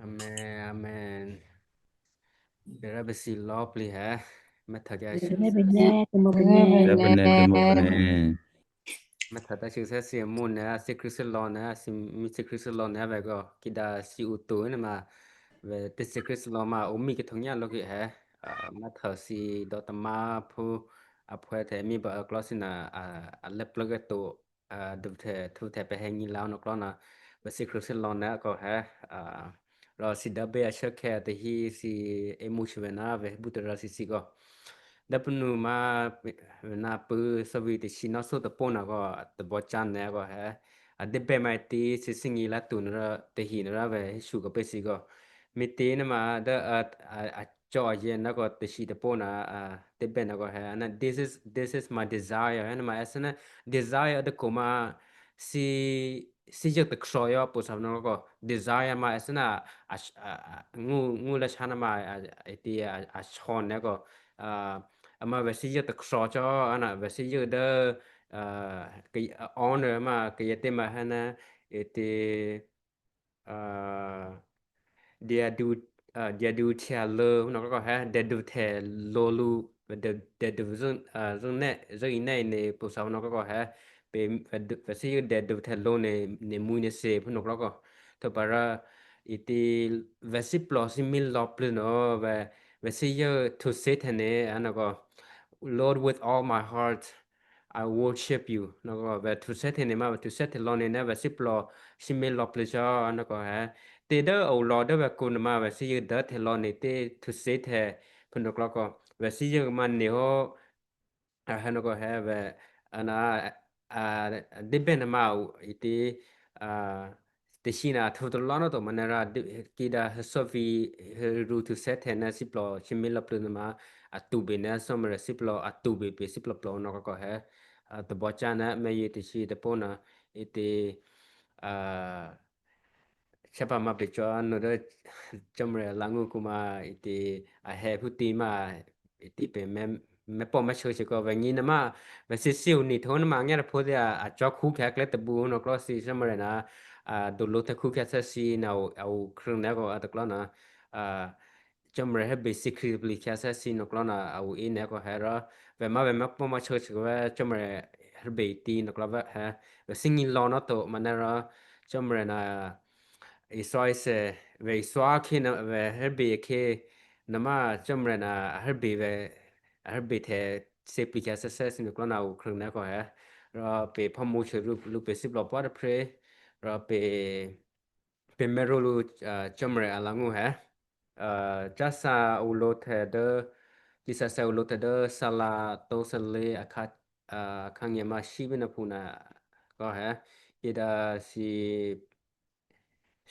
Amen, amen. Beˍ raˇ beˍ siˍ lawˇ pliˇ hehˉ. Mehˆ htaꞈ taˇ shu sehˉ shiˍ mvuhˇ nehˬ, a sehˉ Hkriꞈ sehˉ law nehˬ, a sehˉ miˇ sehˉ Hkriꞈ sehˉ law nehˬ ve k'o, kiˇ daꞈ shiˍ uˍ tuˬ ve naˉ ma, ve teˇ sehˉ Hkriꞈ sehˉ law ma awˬ miˇ keh htaꞈ nyi a lo keh hehˉ. Mehˆ htaꞈ shiˍ dawˇ taˍ maˇ hpu, a hpu hehˉ htehꞈ miˇ baꞈ a hk'aw lo shiˍ naˍ, a leh pleuˇ g'aˇ tuˬ, duˬ htehꞈ htu htehꞈ pehˬ heh nyi la nawˬ hk'aw lo naˍ, ve sehˉ Hkriꞈ sehˉ law nehˬ k'o hehˉ. Rawˬ shiˍ daꞈ beˇ a sheuˉ hkeh teˇ hinˉ shiˍ eˬ mvuhˇ chi ve naˉ ve buˇ teˇ raˇ shiˍ shiˍ k'o, Dawˇ puˇ nuˬ ma ve naˉ puiˉ suhˉ ve teꞈ shiˍ naˉ suhˉ teˇ pawˆ naˍ k'o, teˇ bawˆ caˇ nehˬ k'o hehˉ. A deˇ behˇ ma teˇ shiˍ shiˍ nyi laˇ tuˬ naˍ ra teˇ hinˉ naˍ ra ve shu k'awꞈ peˇ shiˍ k'o, miˬ teˇ naˉ ma daꞈ a cawˬ a yehˬ naˉ k'o teˇ shiˍ teˇ pawˆ naˍ, deˇ behˇ naˍ k'o hehˉ. This is, this is my desire. Naˉ ma a sehˉ naˉ desire teˇ hk'oꞈ ma shiˍ, shiˍ yeuˬ teˇ hk'awꞈ yaw po shaˍ naˍ k'o desire ma a sehˉ naˉ, a, a, a, nguˇ, nguˇ leh shaˉ naˉ ma, a, teˇ, a, a chaw nehˬ k'o, a ma ve shiˍ yeuˬ teˇ hk'awꞈ cawˬ a naˍ ve shiˍ yeuˬ daꞈ, honor ma k'ai yehˬ teˇ ma hehˉ naˉ, teˇ, a, deˇ duˬ, deˇ duˬ hteˇ a leuˬ nawˬ k'o hehˉ, deˇ duˬ hteˇ lo lo, deˇ duˬ zuhˆ, zuhˆ nehˆ zuhˆ i nehˆ i nehˬ po shaˍ nawˬ k'o hehˉ, ve shiˍ yeuˬ deˇ duˬ hteˇ lo nehˬ, nehˬ mui nehˬ sheˍ hpu nawˬ k'o, hto pa ra, teˇ, ve shiˍ plawˬ shiˍ miˇ law pleuˇ nawˬ ve, ve shiˍ yeuˬ htu sheˉ hteˇ nehˬ a naˍ k'o, Lord, with all my heart, I worship you. Nawˬ k'o ve htu sheˉ hteˇ nehˬ ma ve htu sheˉ hteˇ law nehˬ naˉ ve shiˍ plawˬ shiˍ miˇ law pleuˇ cawˬ a naˍ k'o hehˉ. Teˇ daꞈ awˬ lawn daꞈ ve k'o naˍ ma ve shiˍ yeuˬ daꞈ hteˇ law nehˬ teˇ htu sheˉ hteˇ hpu nawˬ k'o, ve shiˍ yeuˬ ma nehˬ hoˉ, a hehˉ nawˬ k'o hehˉ ve, a naˍ, a, deˇ behˇ naˍ ma teˇ, teˇ shiˍ naˍ htu teˇ law nawˬ to ma naˍ ra, kiˇ daꞈ suhˉ ve, ruˬ htu sheˉ hteˇ naˉ shiˍ plawˬ shiˍ miˇ law pleuˇ naˍ ma, a tuˬ beˬ naˉ suhˉ ma re shiˍ plawˬ a tuˬ beˬ peˬ shiˍ plawˬ plawˬ nawˬ k'o hehˉ. Teˇ bawˆ caˇ naˉ mehˆ yehˬ teˇ shiˍ teˇ pawˆ naˍ, teˇ, a, Shehˉ paˍ maˇ peˬ cawˬ a nawˬ daꞈ, Jawˇmawˇ Yeˍsuˆ laꞈ nguˇ ku ma, teˇ, a heh hpu teˇ maˇ, teˇ peˬ mehˉ pawˆ mehˉ sheu sheˍ k'o ve nyi naˍ ma, ve shiˍ shiˍ uˬ niˬ htoꞈ naˍ ma ngaˬ htaꞈ hpu teˇ a cawˬ hkuˇ hkeh a klehˉ teˇ bu nawˬ k'o shiˍ Jawˇmawˇ Yeˍsuˆ naˍ, a, doˬ lo hteˇ hkuˇ hkeh a shaˉ shiˍ naˍ, a, uˬ hk'reuꞈ nehˬ k'o a htoꞈ k'o naˍ, a, Jawˇmawˇ Yeˍsuˆ Hehˉ beˬ shiˍ Hkriꞈ pliˍ hkeh a shaˉ shiˍ nawˬ k'o naˍ, a, uˬ e nehˬ k'o hehˉ ra, ve maˇ ve mehˉ pawˆ maˇ sheu sheˍ k'o ve Jawˇmawˇ Yeˍsuˆ Hehˉ beˬ tiˉ nawˬ k'o ve hehˉ, ve shiˍ nyi law nawˬ to ma naˍ ra, Jawˇmawˇ Yeˍsuˆ naˍ, Iˉsaˍreˍlaˆ sheˍ ve Iˉsaˍreˍlaˆ hkeh naˍ ve Hehˉ beˬ hkeh naˍ ma Jawˇmawˇ Yeˍsuˆ naˍ Hehˉ beˬ ve, Hehˉ beˬ hteˇ shiˍ pliˍ hkeh a shaˉ shiˍ nawˬ k'o naˍ uˬ hk'reuꞈ nehˬ k'o hehˉ ra, peˬ hpawˇ mvuhˇ chi ruˬ lo peˬ shiˍ plawˬ pawˆ teˇ hpre ra, peˬ mehˆ roˇ lo, a, Jawˇmawˇ Yeˍsuˆ a laꞈ nguˇ hehˉ, a, caˇ sha uˬ lo hteˇ daꞈ, Liꞈ shaꞈ sheh uˬ lo hteˇ daꞈ, saˍ laꞈ to saˍ le a hkaˇ, a, hkaˇ nyi ma shiˍ ve naˍ hpu naˍ k'o hehˉ, teˇ daꞈ shiˍ,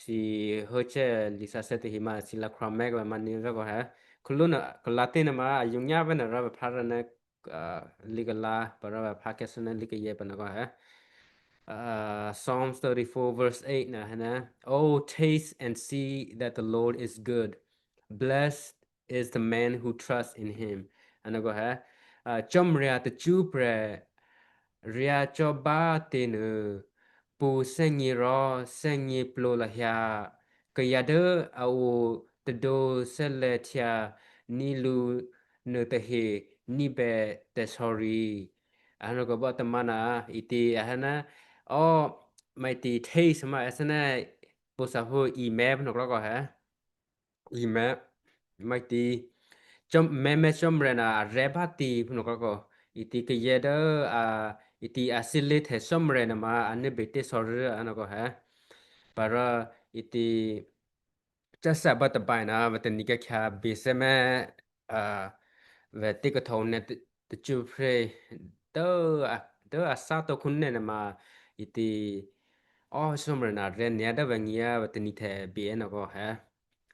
shiˍ heuˆ chehˇ Liꞈ shaꞈ sheh teˇ hinˉ ma shiˍ la hk'aw mehˆ k'o ve ma nyi ve k'o hehˉ, hk'aw lo naˍ kaˍ laˍ teˇ naˍ ma a yonˍ nyaˇ ve naˍ ra ve hpaˇ ra naˍ, a, liꞈ kaˍ laˍ pa ra ve hpaˇ hkeh suh naˍ liꞈ kaˍ yehˬ pa naˍ k'o hehˉ. Psalms thirty-four verse eight naˍ hehˉ naˍ, Oh, taste and see that the Lord is good. Blessed is the man who trusts in him. A naˍ k'o hehˉ, a, Jawˇmawˇ Yeˍsuˆ teˇ cuˇ hpehꞈ, riˇ a cawˇ baˆ te naˍ, pun shehˆ nyi rawˇ shehˆ nyi plo laˬ hyaꞈ, kaˬ yaꞈ deuˆ a oˍ teˇ do shehˆ leh hteˇ a nyi lu naˍ teˇ heˍ nyi behꞈ tehꞈ shaw riˍ. A naˍ k'o baˆ teˇ ma naˍ, iˉ tiˉ a hehˉ naˍ, a, maˇ iˉ tiˉ taste ma a shaˉ naˍ, po shaˍ hpu iˉ mehˉ hpu nawˬ k'o k'o hehˉ, iˉ mehˉ, maˇ iˉ tiˉ, mehˉ mehˉ Jawˇmawˇ Yeˍsuˆ naˍ a rehˇ baˆ tiˉ hpu nawˬ k'o k'o, iˉ tiˉ kaˬ yehˬ deuˆ, a, iˉ tiˉ a shiˍ le hteˇ Jawˇmawˇ Yeˍsuˆ naˍ ma a neˇ beˬ teˇ shaw riˍ a naˍ k'o hehˉ, pa ra, iˉ tiˉ caˇ sha baˆ teˇ baiˬ naˍ ve teˇ nyi kehˉ hk'a beˬ shehˆ mehˆ, a, ve teˇ ka htaꞈ nehˬ teˇ cuˇ hpehꞈ, deuˆ a shaˉ to hkuˇ nehˬ naˍ ma, iˉ tiˉ, a, Jawˇmawˇ Yeˍsuˆ naˍ rehˇ nehˬ a dawˇ ve nyi a ve teˇ nyi hteˇ beˬ e naˍ k'o hehˉ,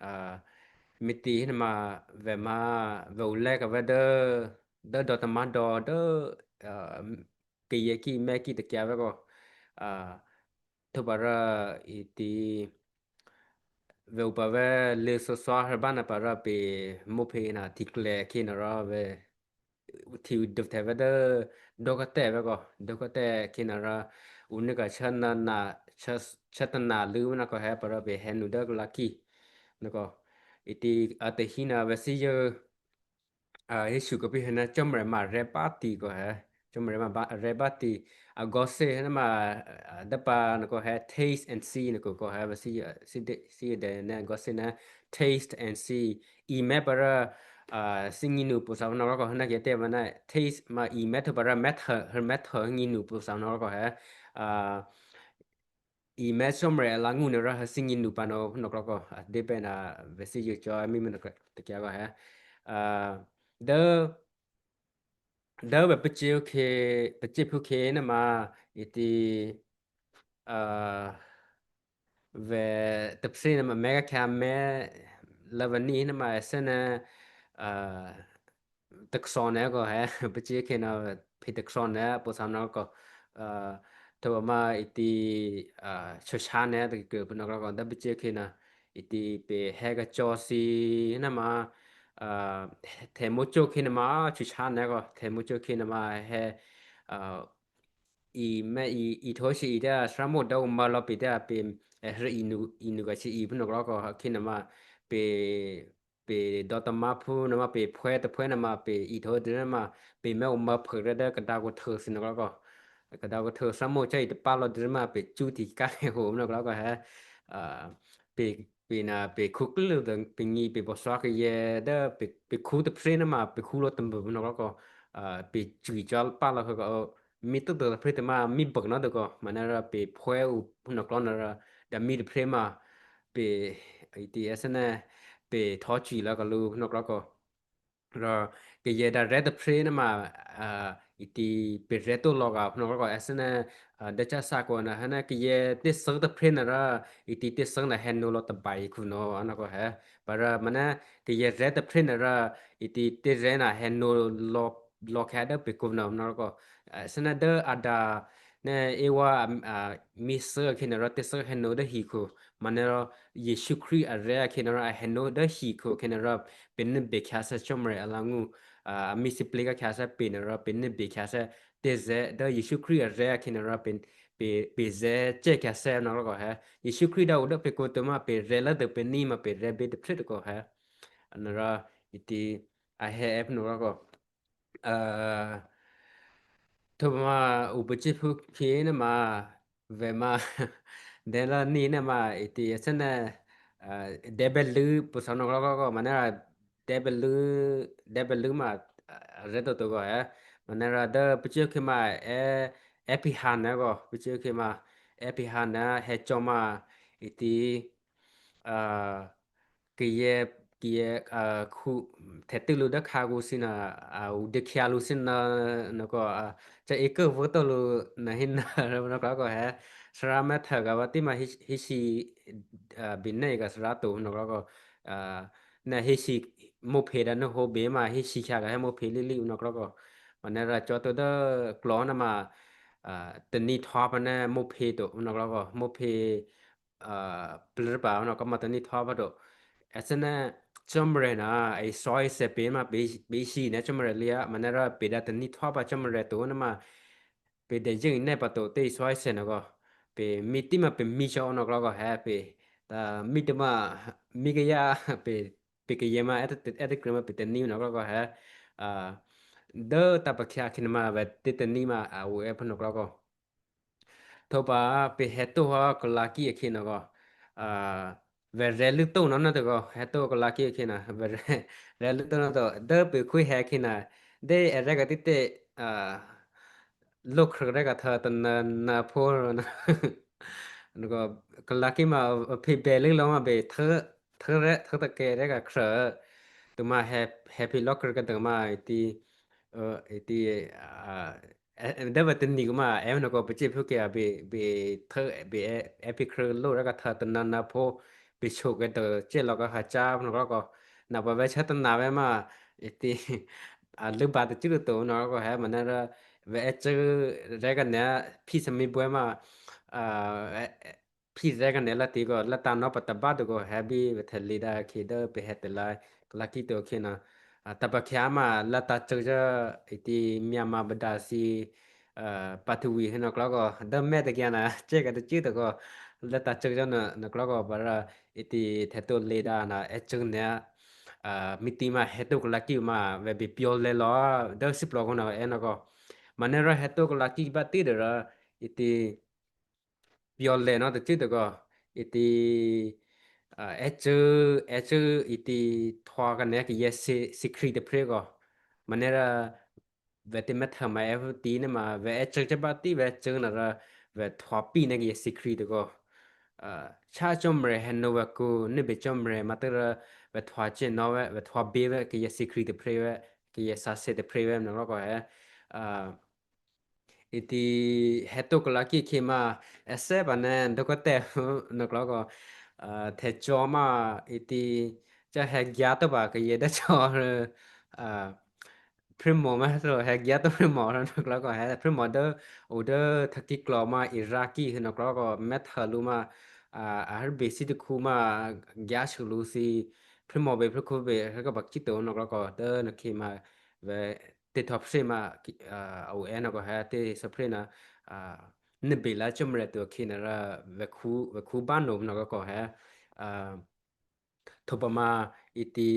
a, miˬ teˇ naˍ ma, ve ma, ve uˬ leh kaꞈ ve dawˇ, dawˇ dawˇ teˇ maˇ dawˇ dawˇ, a, kaˬ yehˬ kiˇ mehˆ kiˇ teˇ kehˉ ve k'o, a, hto pa ra, iˉ tiˉ, ve uˬ pa ve le so swa heh baˆ naˍ pa ra peˬ mvuhˇ hpeˇ naˍ tiˉ kleh hkeh naˍ ra ve, hteˇ uˬ dawˇ hteˇ ve dawˇ, dawˇ hk'a tehˆ ve k'o, dawˇ hk'a tehˆ hkeh naˍ ra, uˬ neˇ kaꞈ chaˇ naˍ, chaˇ taˍ naˍ leuˉ ve naˍ k'o hehˉ pa ra peˬ heh nuˬ dawˇ la kiˇ, Iˉ tiˉ a teꞈ hiˉ na ve shiˉ yeˇ Yeˍsuˆ k'oˆ piˇ hk'e na, Jawˇmawˇ Hkriꞈ maˇ reh baˆ tiˍ k'o heh, Jawˇmawˇ Hkriꞈ maˇ reh baˆ tiˍ, a gawˇ seˆ na maˇ, daˇ pa na k'o heh, taste and see na k'o k'o heh, ve shiˉ yeˇ deh na gawˇ seˆ na, taste and see, iˉ mehˉ pa raˇ, shiˍ nyi nuˬ pon shaˍ na k'o k'o heh na k'e te ve na, taste maˇ iˉ mehˉ hto pa raˇ mehˉ htaꞈ, mehˉ htaꞈ nyi nuˬ pon shaˍ na k'o k'o heh, iˉ mehˉ Jawˇmawˇ Hkriꞈ a laˇ nguˇ na raˇ ha shiˍ nyi nuˬ pa na k'o na k'o k'o, deˇ pehˇ na ve shiˉ yeˇ cawˇ miˇ miˇ na k'o teˇ kehˬ k'o heh, daˇ, daˇ ve pui ceˇ hk'e, pui ceˇ hpu hk'e na maˇ, iˉ tiˉ ve teˇ hpehꞈ na maˇ mehˉ g'aˇ hkeh mehˉ la ve niˇ na maˇ, a sehˉ na, teˇ sha na k'o heh, pui ceˇ hk'e na, hpehꞈ teˇ sha na pon shaˍ na k'o, hto pa maˇ iˉ tiˉ, chaw sha na teˇ kuiˬ pon na k'o k'o, daˇ pui ceˇ hk'e na, iˉ tiˉ peˬ heh g'a cawˬ shiˍ na maˇ, hteꞈ mawˇ cawˇ hk'e na maˇ, chaw sha na k'o hteꞈ mawˇ cawˇ hk'e na maˇ heh, iˉ mehˉ iˉ hto shiˍ iˉ teˇ a shaˉ mawˇ daˇ o maˇ law peˬ teˇ a peˬ, iˉ nuˬ, iˉ nuˬ g'a chi iˉ pon na k'o k'o hk'e na maˇ, peˬ, peˬ dawˇ taˇ maˇ hpu na maˇ peˬ hpawehˇ teˇ hpawehˇ na maˇ peˬ iˉ hto te na maˇ, peˬ mehˉ o maˇ hpeuꞈ leh daˇ ka daꞈ k'o hteu shiˍ na k'o k'o, ka daꞈ k'o hteu shaˉ mawˇ caˇ iˉ teˇ paˇ law te na maˇ peˬ cuˇ tiˍ kaˇ hk'e hoꞈ na k'o k'o heh, peˬ, peˬ na peˬ hkuˇ kuiˉ lo peˬ nyi peˬ bawˬ sha k'ai yehˬ daˇ, peˬ hkuˇ teˇ hpehꞈ na maˇ peˬ hkuˇ lo teˇ bvuhꞈ na k'o k'o, peˬ cuˇ caˇ paˇ law k'o k'o, miˇ tuˉ tuˬ teˇ hpehꞈ te maˇ miˇ beuꞈ na tuˬ k'o maˇ na raˇ peˬ hpawehˇ o na k'o na raˇ, daꞈ miˇ teˇ hpehꞈ maˇ, peˬ, iˉ tiˉ a sehˉ na, peˬ htawˇ cuˇ laˇ k'o lo na k'o k'o, k'ai yehˬ daꞈ rehˉ teˇ hpehꞈ na maˇ, iˉ tiˉ peˬ rehˉ toˆ law g'a na k'o k'o a sehˉ na, daˇ caˇ sha k'o na heh na k'ai yehˬ teˇ suhˉ teˇ hpehꞈ na raˇ, iˉ tiˉ teˇ suhˉ na heh na law taˍ baˬ e hkuˬ na na k'o heh, pa raˇ maˇ na, k'ai yehˬ rehˉ teˇ hpehꞈ na raˇ, iˉ tiˉ teˇ rehˉ na heh na law, law hk'e daˇ peˬ k'o na na k'o, a sehˉ na daˇ Aˍdanˍ na Eˇvaˇ miˇ suhˉ hk'e na raˇ teˇ suhˉ heh na daˇ hiˍ hkuˬ maˇ na raˇ, Yeˍsuˆ Hkriꞈ a rehˉ hk'e na raˇ a heh na daˇ hiˍ hkuˬ hk'e na raˇ, peˬ neˇ beˬ hk'e a sehˉ Jawˇmawˇ Hkriꞈ a laˇ nguˇ, a miˇ shiˍ pliˇ g'aˇ hk'e a sehˉ peˬ na raˇ peˬ neˇ beˬ hk'e a sehˉ, teˇ zehˬ daˇ Yeˍsuˆ Hkriꞈ a rehˉ hk'e na raˇ, peˬ zehˬ cehˇ hk'e a sehˉ na k'o k'o heh, Yeˍsuˆ Hkriꞈ daꞈ oˬ daˇ peˬ k'o te maˇ peˬ rehˉ laˇ tuˬ peˬ niˇ maˇ peˬ rehˉ beˬ teˇ hpehꞈ te k'o heh, na raˇ, iˉ tiˉ a heh ehˉ hpu na k'o k'o, hto pa maˇ uˉ peˬ ceˇ hpu hk'e na maˇ, ve maˇ, dehˇ laˇ niˇ na maˇ iˉ tiˉ a sehˉ na, dehˇ behˇ leuˉ pon shaˍ na k'o k'o maˇ na raˇ, dehˇ behˇ leuˉ, dehˇ behˇ leuˉ maˇ, rehˉ toˆ toˆ k'o heh, maˇ na raˇ daˇ pui ceˇ hk'e maˇ, ehˉ piˇ ha na k'o pui ceˇ hk'e maˇ, ehˉ piˇ ha na heh cawˇ maˇ, iˉ tiˉ k'ai yehˬ, k'ai yehˬ, hteꞈ teˇ lo daˇ hk'a gu shiˍ na, uˉ deˇ hk'e a lo shiˍ na, na k'o, ca e keuˆ veuˉ tawˆ lo na heˆ na, na k'o k'o heh, shaˍ laꞈ mehˉ htaꞈ g'a va teˇ maˇ heˆ shiˍ, beˬ neˇ g'a shaˍ laꞈ toꞈ na k'o k'o, na heˆ shiˍ mawˇ hpeꞈ daꞈ na ho beˬ maˇ heˆ shiˍ hk'a g'a heh mawˇ hpeꞈ liˇ liˇ na k'o k'o, maˇ na raˇ cawˬ toꞈ daˇ cawˬ na maˇ, teˇ niˇ htawˇ pa na mawˇ hpeꞈ toꞈ na k'o k'o mawˇ hpeꞈ pleuˉ paˍ na k'o maˇ teˇ niˇ htawˇ pa toꞈ, a sehˉ na, Jawˇmawˇ Hkriꞈ na, iˉ shaw iˉ sehˍ peˬ maˇ, peˬ shiˍ na Jawˇmawˇ Hkriꞈ liˇ a maˇ na raˇ peˬ daꞈ teˇ niˇ htawˇ pa Jawˇmawˇ Hkriꞈ toꞈ na maˇ, peˬ dehˬ yeˇ neˇ pa toꞈ teˇ iˉ shaw iˉ sehˍ na k'o, peˬ miˇ teˇ maˇ peˬ miˇ cawˬ na k'o k'o heh peˬ, miˇ teˇ maˇ, miˇ k'ai yaˇ peˬ, peˬ k'ai yehˬ maˇ ehˉ teˇ kuiˬ maˇ peˬ teˇ niˇ na k'o k'o heh, daˇ taˇ pa hk'e a hk'e na maˇ ve teˇ teˇ niˇ maˇ a oˬ ehˉ hpu na k'o k'o Hto pa peˬ heh toˆ ha k'aˬ la kiˇ a hk'e na k'o, ve reh leuˉ toˆ na na te k'o, heh toˆ k'aˬ la kiˇ a hk'e na, reh leuˉ toˆ na te, deˇ peˬ hk'oˆ heh hk'e na, deˇ e reh kaꞈ teˇ teˇ, loˇ hk'e reh kaꞈ htaꞈ taꞈ na na hpoˇ na, k'aˬ la kiˇ maˇ hpeꞈ behˬ leuˉ law maˇ peˬ, hteˇ reh hteˇ taꞈ kehˬ reh kaꞈ hk'e, tuˬ maˇ heh hpeꞈ lawˇ hk'e kaꞈ te maˇ tiˉ, deˇ ve teˇ niˇ k'o maˇ ehˉ na k'o, peˬ ceˇ hpuˇ kehˬ a beˬ, beˬ hteˇ beˬ ehˉ hpeꞈ hk'e loˇ reh kaꞈ htaꞈ taꞈ na na hpoˇ, peˬ shoˍ kehˬ te ceˇ law kaꞈ ha caˇ na k'o, naˬ pa ve chaˇ taꞈ na ve maˇ, tiˉ leuˉ ba teˇ cuˉ lo toꞈ na k'o heh maˇ na, ve ehˉ ceuˇ reh kaꞈ na, hpiˇ saˍ miˇ bawehˇ maˇ, hpiˇ reh kaꞈ na laˇ te k'o, laˇ taˍ nawˉ pa taˍ baˆ tuˬ k'o heh biˇ ve htaꞈ le daꞈ hk'e deˇ peˬ heh te la, k'aˬ la kiˇ tuˬ hk'e na, taˇ pa hk'e a maˇ laˇ taˇ ceuˬ jaˇ, tiˉ Myanmar baˬ daꞈ shiˍ, pa tuˬ ve heh na k'o k'o, deˇ mehˆ teˇ geh na cehˇ kaꞈ teˇ cuˉ tuˬ k'o, leh taˇ ceuˬ jaˇ naˬ, naˬ k'aw laˇ k'o, pa ra, i ti hteh toˇ le daꞈ naˬ, ehˉ ceuˬ nehˬ, miˬ tiˉ maˇ heh toˇ ka la kiˇ maˇ ve beˬ pyawˬ leh law, daꞈ shiˉ plawˬ k'o naˬ ehˉ naˬ k'o, maˇ nehˬ ra heh toˇ ka la kiˇ baˆ tiˉ deꞈ ra, i ti pyawˬ leh nawˬ teˇ ceuˬ teˇ k'o, i ti ehˉ ceuˬ, ehˉ ceuˬ i ti htaw ka nehˬ k'ai yehˬ secret teˇ hpeˇ k'o, maˇ nehˬ ra ve teˇ mehˉ htaꞈ maˇ ehˉ pu tiˉ nehˬ maˇ ve ehˉ ceuˬ caˇ baˆ tiˉ ve ehˉ ceuˬ naˬ ra, ve htaw piˇ nehˬ k'ai yehˬ secret teˇ k'o, chaˇ cawˇ mehˍ heh nawˬ ve kuˬ neˇ beˬ cawˇ mehˍ maˇ teˇ ra, ve htaw ceh nawˬ ve ve htaw beˬ ve k'ai yehˬ secret teˇ hpeˇ ve, k'ai yehˬ sa se teˇ hpeˇ ve naˬ k'aw k'o heh, i ti heh toˇ ka la kiˇ hk'e maˇ, ehˉ sehˉ paˍ nehˬ dawˇ k'aw tehꞈ naˬ k'aw laˇ k'o, hteh cawˇ maˇ, i ti caˇ heh gaˇ tawˇ paˍ k'ai yehˬ daꞈ cawˇ hpeuˇ mawˬ maˇ heh gaˇ tawˇ hpeuˇ mawˬ naˬ k'aw laˇ k'o heh hpeuˇ mawˬ daꞈ, oˬ daꞈ htaˇ kiˇ cawˇ maˇ Iran kiˇ heh naˬ k'aw laˇ k'o mehˉ htaꞈ lo maˇ, a heuˆ beˬ siˉ teˇ hkuˇ maˇ gaˇ shuˍ lo si, hpeuˇ mawˬ beˬ hpeuˇ hkuˇ beˬ heh kaˇ paˍ kiˇ toˬ naˬ k'aw laˇ k'o dawˇ naˬ hk'e maˇ ve teˇ htaw hpehꞈ maˇ, oˬ ehˉ naˬ k'o heh teˇ htaw hpehꞈ naˬ, neˇ beˬ laˇ cawˇ mehˍ tuˬ hk'e naˬ ra, ve hkuˇ baˆ nawˬ naˬ k'aw k'o heh, hto paˍ maˇ, i ti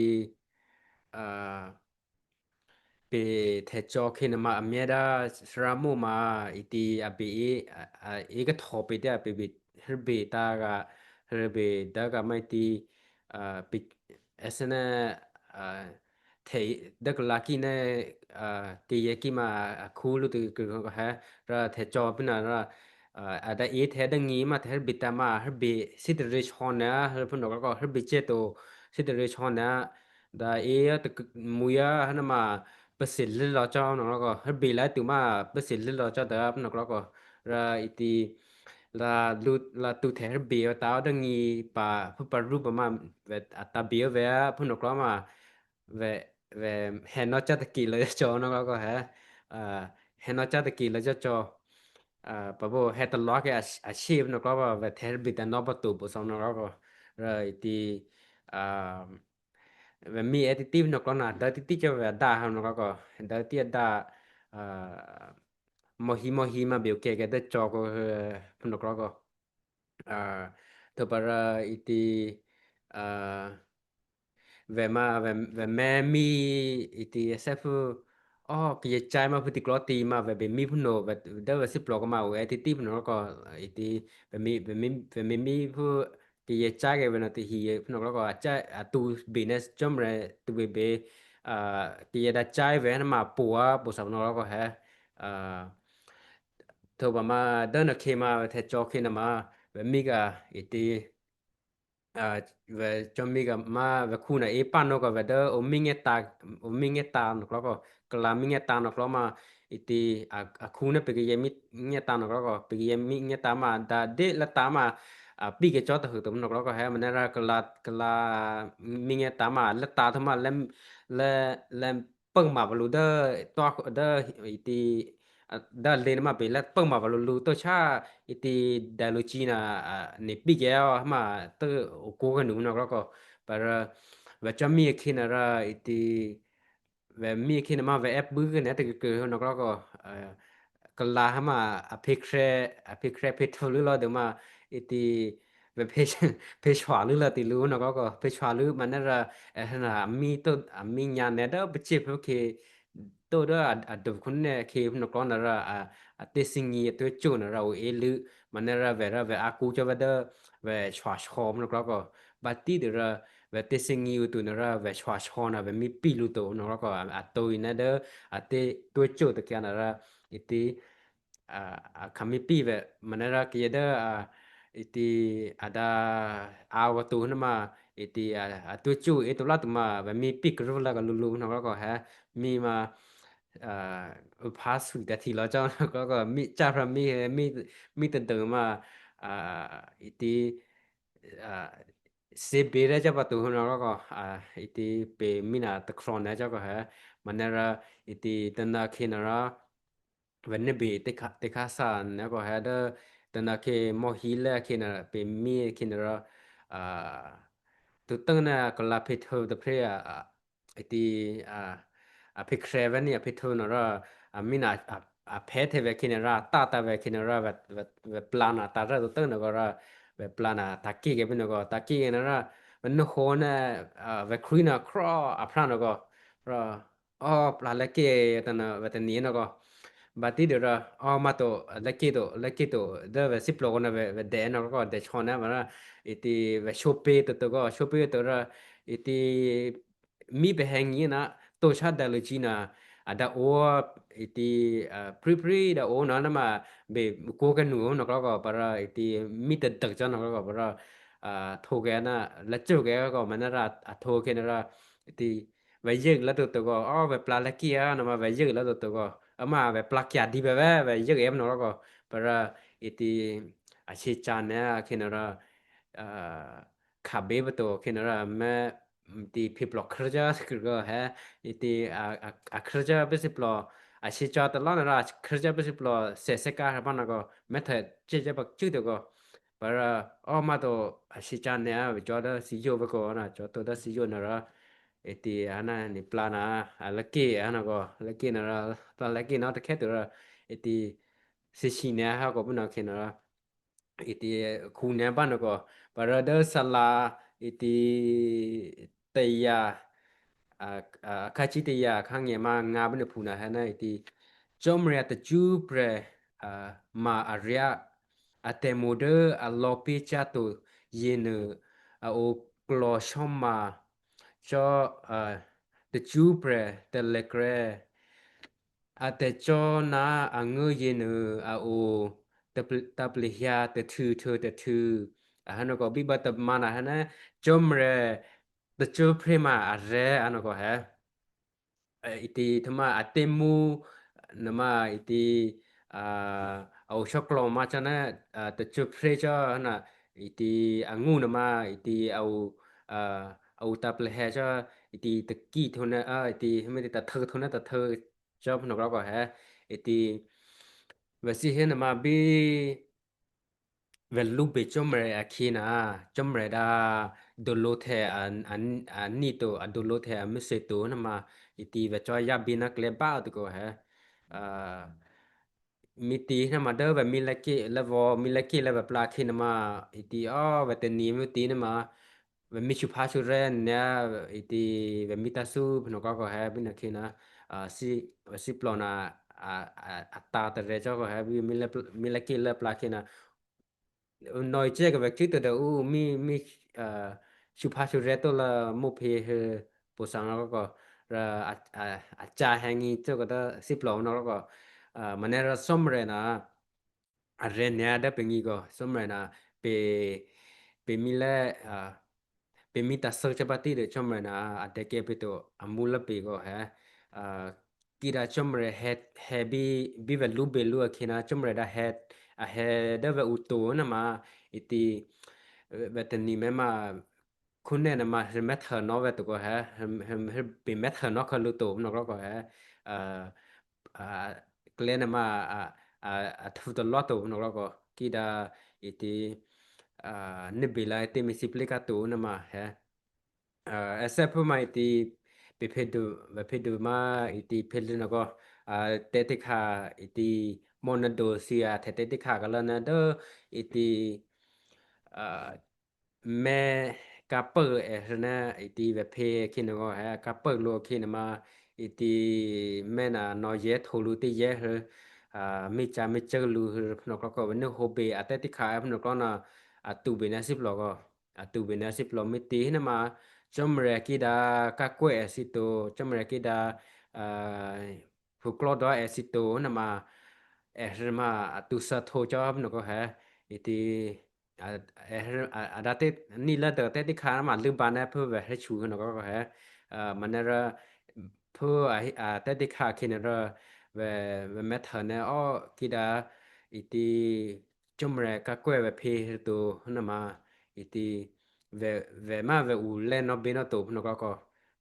peˬ hteh cawˇ hk'e naˬ maˇ a mehˉ daꞈ sha ra moˇ maˇ, i ti a beˬ, eˉ kaˇ htaw peˬ teˇ a peˬ beˬ heuˆ beˬ taˇ g'a, heuˆ beˬ daˇ g'a maˇ i ti, ehˉ sehˉ nehˬ, hteh daˇ ka la kiˇ nehˬ, k'ai yehˬ kiˇ maˇ a hkuˇ lo teˇ keu k'o heh, ra hteh cawˇ piˇ naˬ ra, a daꞈ eˉ hteh daꞈ nyi maˇ hteh heuˆ beˬ taˇ maˇ heuˆ beˬ siˉ teˇ re chaw nehˬ heuˆ hpeuˇ naˬ k'aw k'o heuˆ beˬ ceh toˬ, siˉ teˇ re chaw nehˬ, daꞈ eˉ mvuhˇ yaˇ heuˆ naˬ maˇ peuˬ sheˍ leuˉ law cawˇ naˬ k'aw k'o heuˆ beˬ laˇ tuˬ maˇ peuˬ sheˍ leuˉ law cawˇ daꞈ hpeuˇ naˬ k'aw k'o, ra i ti la tuˬ hteh heuˆ beˬ taˇ daꞈ nyi paˍ hpeuˇ paˍ ruˇ paˍ maˇ, a taˍ beˬ oˇ ve hpeuˇ naˬ k'aw maˇ, ve heh nawˇ caˇ teˇ keꞈ leh cawˇ naˬ k'aw k'o heh, heh nawˇ caˇ teˇ keꞈ leh cawˇ cawˇ, paˍ bon heh taˍ lawˬ k'ai a sheˆ hpeuˇ naˬ k'aw k'o ve hteh heuˆ beˬ taˇ nawˇ pa toˬ peuˬ shaw naˬ k'aw k'o, ra i ti ve miˇ ehˉ teˇ tiˉ hpeuˇ naˬ k'aw naˬ daꞈ teˇ tiˉ cawˇ ve a daꞈ hpeuˇ naˬ k'aw k'o, daꞈ tiˉ a daꞈ, mawˇ hiˉ mawˇ hiˉ maˇ beˬ oˬ kehˬ kehˬ teˇ cawˇ k'o, hpeuˇ naˬ k'aw k'o hto paˍ ra i ti, ve maˇ, ve mehˉ miˇ i ti sehˉ hpeuˇ, awˬ k'ai yehˬ caˇ maˇ hpeuˇ ti k'aw ti maˇ ve beˬ miˇ hpeuˇ naˬ ve daꞈ ve shiˉ plawˬ k'o maˇ oˬ ehˉ teˇ tiˉ hpeuˇ naˬ k'aw k'o, i ti ve miˇ miˇ hpeuˇ k'ai yehˬ caˇ geh ve naˬ teˇ hiˍ hpeuˇ naˬ k'aw k'o a caˇ a tuˬ beˬ nehˬ cawˇ mehˍ tuˬ beˬ beˬ, k'ai yehˬ daꞈ caˇ ve naˬ maˇ poˬ a poˬ shaˍ naˬ k'aw k'o heh, hto paˍ maˇ dawˇ naˬ hk'e maˇ ve hteh cawˇ hk'e naˬ maˇ ve miˇ kaꞈ i ti ve cawˇ miˇ kaꞈ maˇ ve hkuˇ naˬ eˉ paˇ nawˇ k'o ve dawˇ oˬ miˇ ngehˇ taˇ naˬ k'aw k'o, ka la miˇ ngehˇ taˇ naˬ k'aw maˇ, i ti a hkuˇ naˬ peˬ k'ai yehˬ miˇ ngehˇ taˇ naˬ k'aw k'o peˬ k'ai yehˬ miˇ ngehˇ taˇ maˇ daꞈ deˆ leh taˇ maˇ, piˇ kehˬ cawˇ taˍ hui tuˬ naˬ k'aw k'o heh maˇ nehˬ ra ka la, ka la miˇ ngehˇ taˇ maˇ leh taˇ htaˇ maˇ leh, leh peuˇ maˍ paˍ lo dawˇ, tawˇ dawˇ, i ti dawˇ le naˬ maˇ peˬ leh peuˇ maˍ paˍ lo lo tawˇ chaˇ, i ti daꞈ lo ci naˬ, neˬ piˇ kehˬ maˇ tawˇ oˬ k'oˆ g'a nuˬ naˬ k'aw k'o, pa ra ve cawˇ miˇ hk'e naˬ ra i ti ve miˇ hk'e naˬ maˇ ve ehˉ puiˉ g'a nehˬ teˇ keu keu naˬ k'aw k'o, ka la heh maˇ a hpeˇ hk'e, a hpeˇ hk'e hpeˇ hto leuˉ law tuˬ maˇ, i ti ve hpeˇ shuaˍ leuˉ law tuˬ lo naˬ k'aw k'o hpeˇ shuaˍ leuˉ maˇ nehˬ ra, a miˇ nya nehˬ dawˇ peuˬ ceˇ hpeuˇ hk'e, toˇ dawˇ a duˬ hk'oˆ nehˬ hk'e hpeuˇ naˬ k'aw naˬ ra, a teˇ siˉ nyi a tuˇ coˇ naˬ ra oˬ eˉ leuˆ maˇ nehˬ ra ve ra ve a k'oˆ cawˇ ve dawˇ ve shuaˍ shaw hpeuˇ naˬ k'aw k'o, baˆ tiˉ tuˬ ra ve teˇ siˉ nyi uˬ tuˬ naˬ ra ve shuaˍ shaw naˬ ve miˇ piˇ lo tuˬ naˬ k'aw k'o, a to i nehˬ dawˇ a teˇ tuˇ coˇ teˇ hk'e naˬ ra, i ti a hk'aˬ miˇ piˇ ve maˇ nehˬ ra k'ai yehˬ dawˇ, i ti a daꞈ a g'a tuˬ naˬ maˇ, i ti a tuˇ coˇ eˉ to laˇ tuˬ maˇ ve miˇ piˇ k'o ruˇ laˇ kaꞈ lo lo naˬ k'aw k'o heh, miˇ maˇ hpaˇ suˍ daꞈ hti law cawˇ naˬ k'aw k'o miˇ caˇ hpaˇ miˇ, miˇ te deuˬ maˇ, i ti seˍ beˍ leh caˇ pa tuˬ naˬ k'aw k'o, i ti peˬ miˇ naˬ te hk'aw nehˬ cawˇ k'o heh, maˇ nehˬ ra, i ti te naˬ hk'e naˬ ra ve neˇ beˬ teˇ hk'aˇ saˍ nehˬ k'o heh dawˇ, te naˬ hk'e mawˇ hiˉ leh hk'e naˬ peˬ miˇ hk'e naˬ ra, tuˬ teˇ naˬ ka la hpeˇ hto teˇ hpeˇ, i ti a hpeˇ hk'e ve neˇ a hpeˇ hto naˬ ra, miˇ naˬ a hpehˇ hteˇ ve hk'e naˬ ra taˇ taˍ ve hk'e naˬ ra, ve pla naˬ taˍ raˇ tuˬ teˇ naˬ k'o ra, ve pla naˍ taˍ keˇ geh ve naˬ k'o, taˍ keˇ geh naˍ ra, ve nuˇ ho naˆ, ve hkriˉ naˆ hk'aw a hpra naˬ k'o, awˬ pla leh keˇ ta naˬ ve teˇ nyi naˬ k'o, baˬ tiˉ deuˬ ra, awˬ maˇ toꞈ leh keˇ toꞈ leh keˇ toꞈ dawˇ ve siˉ plawˬ k'o naˬ ve dehꞈ naˬ k'o dehꞈ chaw naˍ ve ra, i ti ve sho peˇ toꞈ toꞈ k'o, sho peˇ toꞈ ra, i ti miˉ pehˬ heh nyi naˆ toˇ shaˉ daꞈ lo ci naˬ, a daꞈ oˇ, i ti priˉ priˉ daꞈ oˇ naˬ naˉ maˬ, beˬ ko keh nuˬ naˬ k'o k'o pa ra, i ti miˉ te deuˬ caˇ naˬ k'o k'o pa ra, hto geh naˆ leh ceuˬ geh k'o maˇ naˆ ra, a hto hk'e naˬ ra, i ti ve yeˇ laˇ toꞈ toꞈ k'o, awˬ ve pla leh keˇ a naˬ maˇ ve yeˇ laˇ toꞈ toꞈ k'o, a maˇ ve pla keh a diˬ ve ve ve yeˇ geh naˬ k'o k'o, pa ra, i ti a chi ca naˬ hk'e naˬ ra, hk'aˬ beˇ ve toꞈ hk'e naˬ ra meh, ti hpeꞈ plawˬ hk'e caˇ kuiˬ k'o heh, i ti a hk'e caˇ piˇ siˉ plawˬ, a chi ca taˍ laˇ naˬ ra hk'e caˇ piˇ siˉ plawˬ sehˍ sehˍ kaˇ hk'a paˇ naˬ k'o, mehˉ htehꞈ ceˇ caˇ pa cuˇ toꞈ k'o, pa ra, awˬ maˇ toꞈ a chi ca naˬ a ve cawˬ daꞈ siˉ yoˬ ve k'o naˬ, cawˬ toꞈ daꞈ siˉ yoˬ naˬ ra, i ti a naˬ ni pla naˬ, a leh keˇ a naˬ k'o, leh keˇ naˬ ra, pla leh keˇ naˬ teˇ hkehˉ tuˬ ra, i ti siˉ shiˍ naˬ ha k'o puˇ naˬ hk'e naˬ ra, i ti hku naˬ baˇ naˬ k'o, pa ra daꞈ saˍ laˍ, i ti teˇ yaˇ, hkaˇ ciˉ teˇ yaˇ hkaˇ ngeh maˇ ngaˇ baˇ naˬ hpu naˬ heh naˉ, i ti, Jawˇmawˇ Yeˍsuˆ teˇ cuˉ prehˍ maˍ a riaˆ, a tehˬ moˍ deuˉ a lawˇ piˇ caˇ tuˬ, yeˬ nuˬ a oˍ klawˬ shawˉ maˬ cawˇ, teˇ cuˉ prehˍ te leh krehˇ, a tehˬ cawˇ naˉ a ngeuˇ yeˬ nuˬ a oˍ, taˇ pliˍ hya teˇ htuˇ htuˇ teˇ htuˇ, a ha naˬ k'o biˇ baˆ taꞈ maˇ naˬ heh naˉ, Jawˇmawˇ Yeˍsuˆ teˇ cuˉ prehˍ maˍ a rehˉ a naˬ k'o heh, i ti htaꞈ maˇ a teˇ mvuhˇ naˬ maˇ i ti, a oˍ shawˉ klawˬ maˇ caˇ naˉ, teˇ cuˉ prehˍ cawˇ naˬ, i ti a ngeuˇ naˬ maˇ i ti a oˍ, a oˍ taˇ pliˍ heh cawˇ, i ti teˇ kiˇ hto naˉ, i ti meh te taˍ hteu hto naˉ taˍ hteu cawˇ naˬ k'o k'o heh, i ti ve siˉ heˉ naˬ maˇ biˇ ve luˇ beˬ Jawˇmawˇ Yeˍsuˆ a hk'e naˬ, Jawˇmawˇ Yeˍsuˆ daꞈ, dawˬ lo htehꞈ, a niˇ toꞈ a dawˬ lo htehꞈ a mvuhˇ sheˍ toꞈ naˬ maˇ, i ti ve cawˇ yaˇ biˇ naˉ k'ai leh baˆ tuˬ k'o heh, miˇ ti naˬ maˇ dawˇ ve miˇ leh keˇ leh ve, miˇ leh keˇ leh ve pla hk'e naˬ maˇ, i ti awˬ ve teˇ nyi mvuhˇ ti naˬ maˇ, ve miˇ shu hpaˇ shu rehˇ naˬ, i ti ve miˇ taˇ suhˉ hpu naˬ k'o k'o heh biˇ naˬ hk'e naˬ, ve siˉ plawˬ naˬ, a taˍ te rehˇ cawˇ k'o heh, miˇ leh keˇ leh pla hk'e naˬ, nawˬ i cehˇ kaꞈ ve cuˉ te daꞈ uˉ miˇ, miˇ shu hpaˇ shu rehˇ toˇ leh mawˇ hpeˇ hui poˬ shaˍ naˬ k'o k'o, a ca heh nyi cawˇ k'o taˇ siˉ plawˬ naˬ k'o k'o, maˇ naˬ ra Jawˇmawˇ Yeˍsuˆ naˬ, a rehˇ naˬ daꞈ peꞈ nyi k'o Jawˇmawˇ Yeˍsuˆ naˬ, peꞈ miˇ leh, peꞈ miˇ taˇ suhˉ cawˇ baˆ tiˉ dehꞈ Jawˇmawˇ Yeˍsuˆ naˬ a dehꞈ kehˬ piˇ tuˬ a mvuhˇ leh peꞈ k'o heh, kiˇ daꞈ Jawˇmawˇ Yeˍsuˆ heh biˇ ve luˇ beˬ luˇ a hk'e naˬ Jawˇmawˇ Yeˍsuˆ daꞈ heh, a heh dawˇ ve uˉ toꞈ naˬ maˇ, i ti ve teˇ nyi meh maˇ, hkunˉ nehˆ naˬ maˇ mehˉ htehꞈ nawˉ ve tuˬ k'o heh, beˬ mehˉ htehꞈ nawˉ hk'aw lo toꞈ naˬ k'o k'o heh, k'ai leh naˬ maˇ, a htu taˇ lawˇ toꞈ naˬ k'o k'o kiˇ daꞈ, i ti neˇ beˬ la teˇ miˬ siˉ pliˇ kaˇ toꞈ naˬ maˇ heh, a sehˉ hpu maˇ i ti, peꞈ hpeˇ duˬ ve hpeˇ duˬ maˇ i ti hpeˇ leh naˬ k'o, tehꞈ teˇ hkaˇ i ti, mawˇ naˬ doˬ suh a hteꞈ tehꞈ teˇ hkaˇ kaꞈ leh naˬ dawˇ, i ti mehˆ kaˇ peuˆ ehˉ hrui naˉ i ti ve hpeˇ hk'e naˬ k'o heh kaˇ peuˆ lo hk'e naˬ maˇ, i ti mehˆ naˬ nawˬ yehˉ hto lo teˇ yehˉ hui, miˇ ca miˇ ceuˇ lo hui hpu naˬ k'o k'o ve nuˇ ho beˬ a tehꞈ teˇ hkaˇ hpu naˬ k'o naˬ, a tuˬ beˬ naˬ siˉ plawˬ k'o, a tuˬ beˬ naˬ siˉ plawˬ miˇ te naˬ maˇ, Jawˇmawˇ Yeˍsuˆ kiˇ daꞈ kaˇ kawehˇ ehˉ siˉ toꞈ, Jawˇmawˇ Yeˍsuˆ kiˇ daꞈ hpu hk'aw dawˇ ehˉ siˉ toꞈ naˬ maˇ, ehˉ hrui maˇ a tuˬ suh hto cawˇ hpu naˬ k'o heh, i ti a daꞈ teˇ nyi leh dawˇ tehꞈ teˇ hkaˇ naˬ maˇ leuˇ ba naˉ hpu ve heh chu naˬ k'o k'o heh, maˇ naˬ ra hpu a tehꞈ teˇ hkaˇ hk'e naˬ ra, ve mehˉ htehꞈ naˬ awˬ kiˇ daꞈ, i ti Jawˇmawˇ Yeˍsuˆ kaˇ kawehˇ ve hpeˇ hui toꞈ naˬ maˇ, i ti ve maˇ ve uˉ leh nawˉ beˬ nawˉ toꞈ hpu naˬ k'o k'o,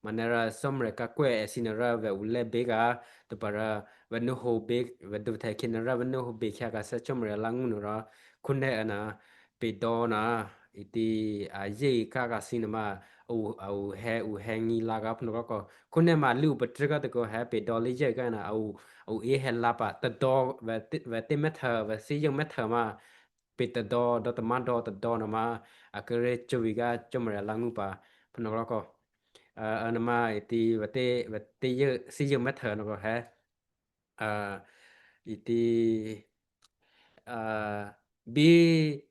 maˇ naˬ ra Jawˇmawˇ Yeˍsuˆ kaˇ kawehˇ ehˉ siˉ naˬ ra ve uˉ leh beˬ kaꞈ, teˇ hpaˍ ra ve nuˇ ho beˬ ve dawˇ hteꞈ hk'e naˬ ra ve nuˇ ho beˬ hk'e kaꞈ suh Jawˇmawˇ Yeˍsuˆ laˇ ngeuˇ naˬ ra, hkunˉ nehˆ naˬ, peꞈ dawˇ naˬ, i ti a yeˇ kaˇ kaꞈ siˉ naˬ maˇ, a heh uˉ heh nyi la kaꞈ hpu naˬ k'o k'o, hkunˉ nehˆ maˇ leuˇ uˉ pa tcuhˉ kaˇ tuˬ k'o heh peꞈ dawˇ leh yeˇ kaˇ naˬ, a uˉ eˬ heh la paˍ taˇ dawˇ ve teˇ mehˉ htehꞈ ve siˉ yeunˇ mehˉ htehꞈ maˇ peˬ taˍ dawˇ dawˇ taˍ maˇ dawˇ taˍ dawˇ naˍ ma, a keu le cawˇ ve g'aˇ cawˇ maˍ leh laˇ nuˇ paˍ hpawˇ nawˬ k'o, a naˍ ma i ti ve teˇ ve teˇ yeuˆ siˉ yeuˆ mehˉ htehꞈ nawˬ k'o hehˉ, i ti biˇ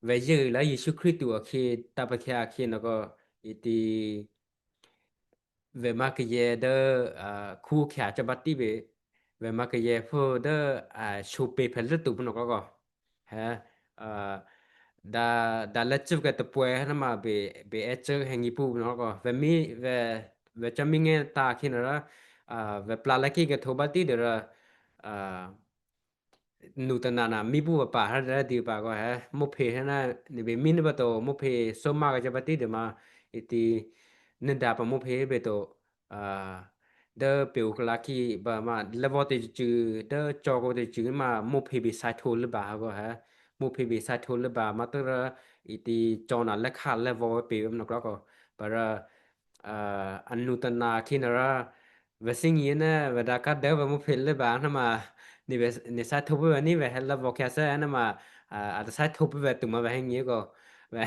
ve yeuˇ laˇ Yeˍsuˆ Hkriꞈ tuˬ awˬ hk'e taˇ pa hkeh a hk'e nawˬ k'o, i ti ve maˇ k'ai yehˬ dawˇ hkuˇ hkanˍ caˇ baˇ tiˉ ve, ve maˇ k'ai yehˬ hpfuhˇ dawˇ sho peˬ hpehꞈ leuˉ tuˬ hpawˇ nawˬ k'o k'o, hehˉ, daꞈ daꞈ leh ceuˇ kaꞈ teˇ pawehˇ naˍ ma beˬ ehˉ ceuˇ heh nyi pun nawˬ k'o, ve miˇ ve ve caˇ miˇ ngeh taˍ hk'e nawˬ la, ve pla leh kiˇ kaꞈ hto baˇ tiˉ deuˬ la, nuˬ taˍ naˍ naˍ miˇ pun ve paˍ htaꞈ leh diˬ paˍ k'o hehˉ, mvuhˇ hpeꞈ htaꞈ na, neˬ ve miˇ neˇ pa taw mvuhˇ hpeꞈ sawˉ maˇ g'a caˇ baˇ tiˉ deuˬ ma, i ti neˇ daꞈ pa mvuhˇ hpeꞈ ve taw, dawˇ peˬ oˬ hk'aˬ la hkiˇ baˬ ma leh vawˇ teˇ ceuˬ dawˇ cawˇ k'o teˇ ceuˬ ma mvuhˇ hpeꞈ beˬ saiˍ hto leuˉ baˬ ha k'o hehˉ, mvuhˇ hpeꞈ beˬ saiˍ hto leuˉ baˬ maˇ teuˇ la, i ti cawˇ naˍ leh hk'aˇ leh vawˇ ve peˬ ve hpawˇ nawˬ k'o k'o, pa la a nuˬ taˍ naˍ hk'e nawˬ la, ve siˉ nyi naˍ ve daꞈ kaˇ dawˇ ve mvuhˇ hpeꞈ leuˉ baˬ naˍ ma, neˬ saiˍ hto puiˉ ve neˇ ve heh leh vawˇ hkanˍ sehˉ naˍ ma, a saiˍ hto puiˉ ve tuˬ ma ve heh nyi k'o, ve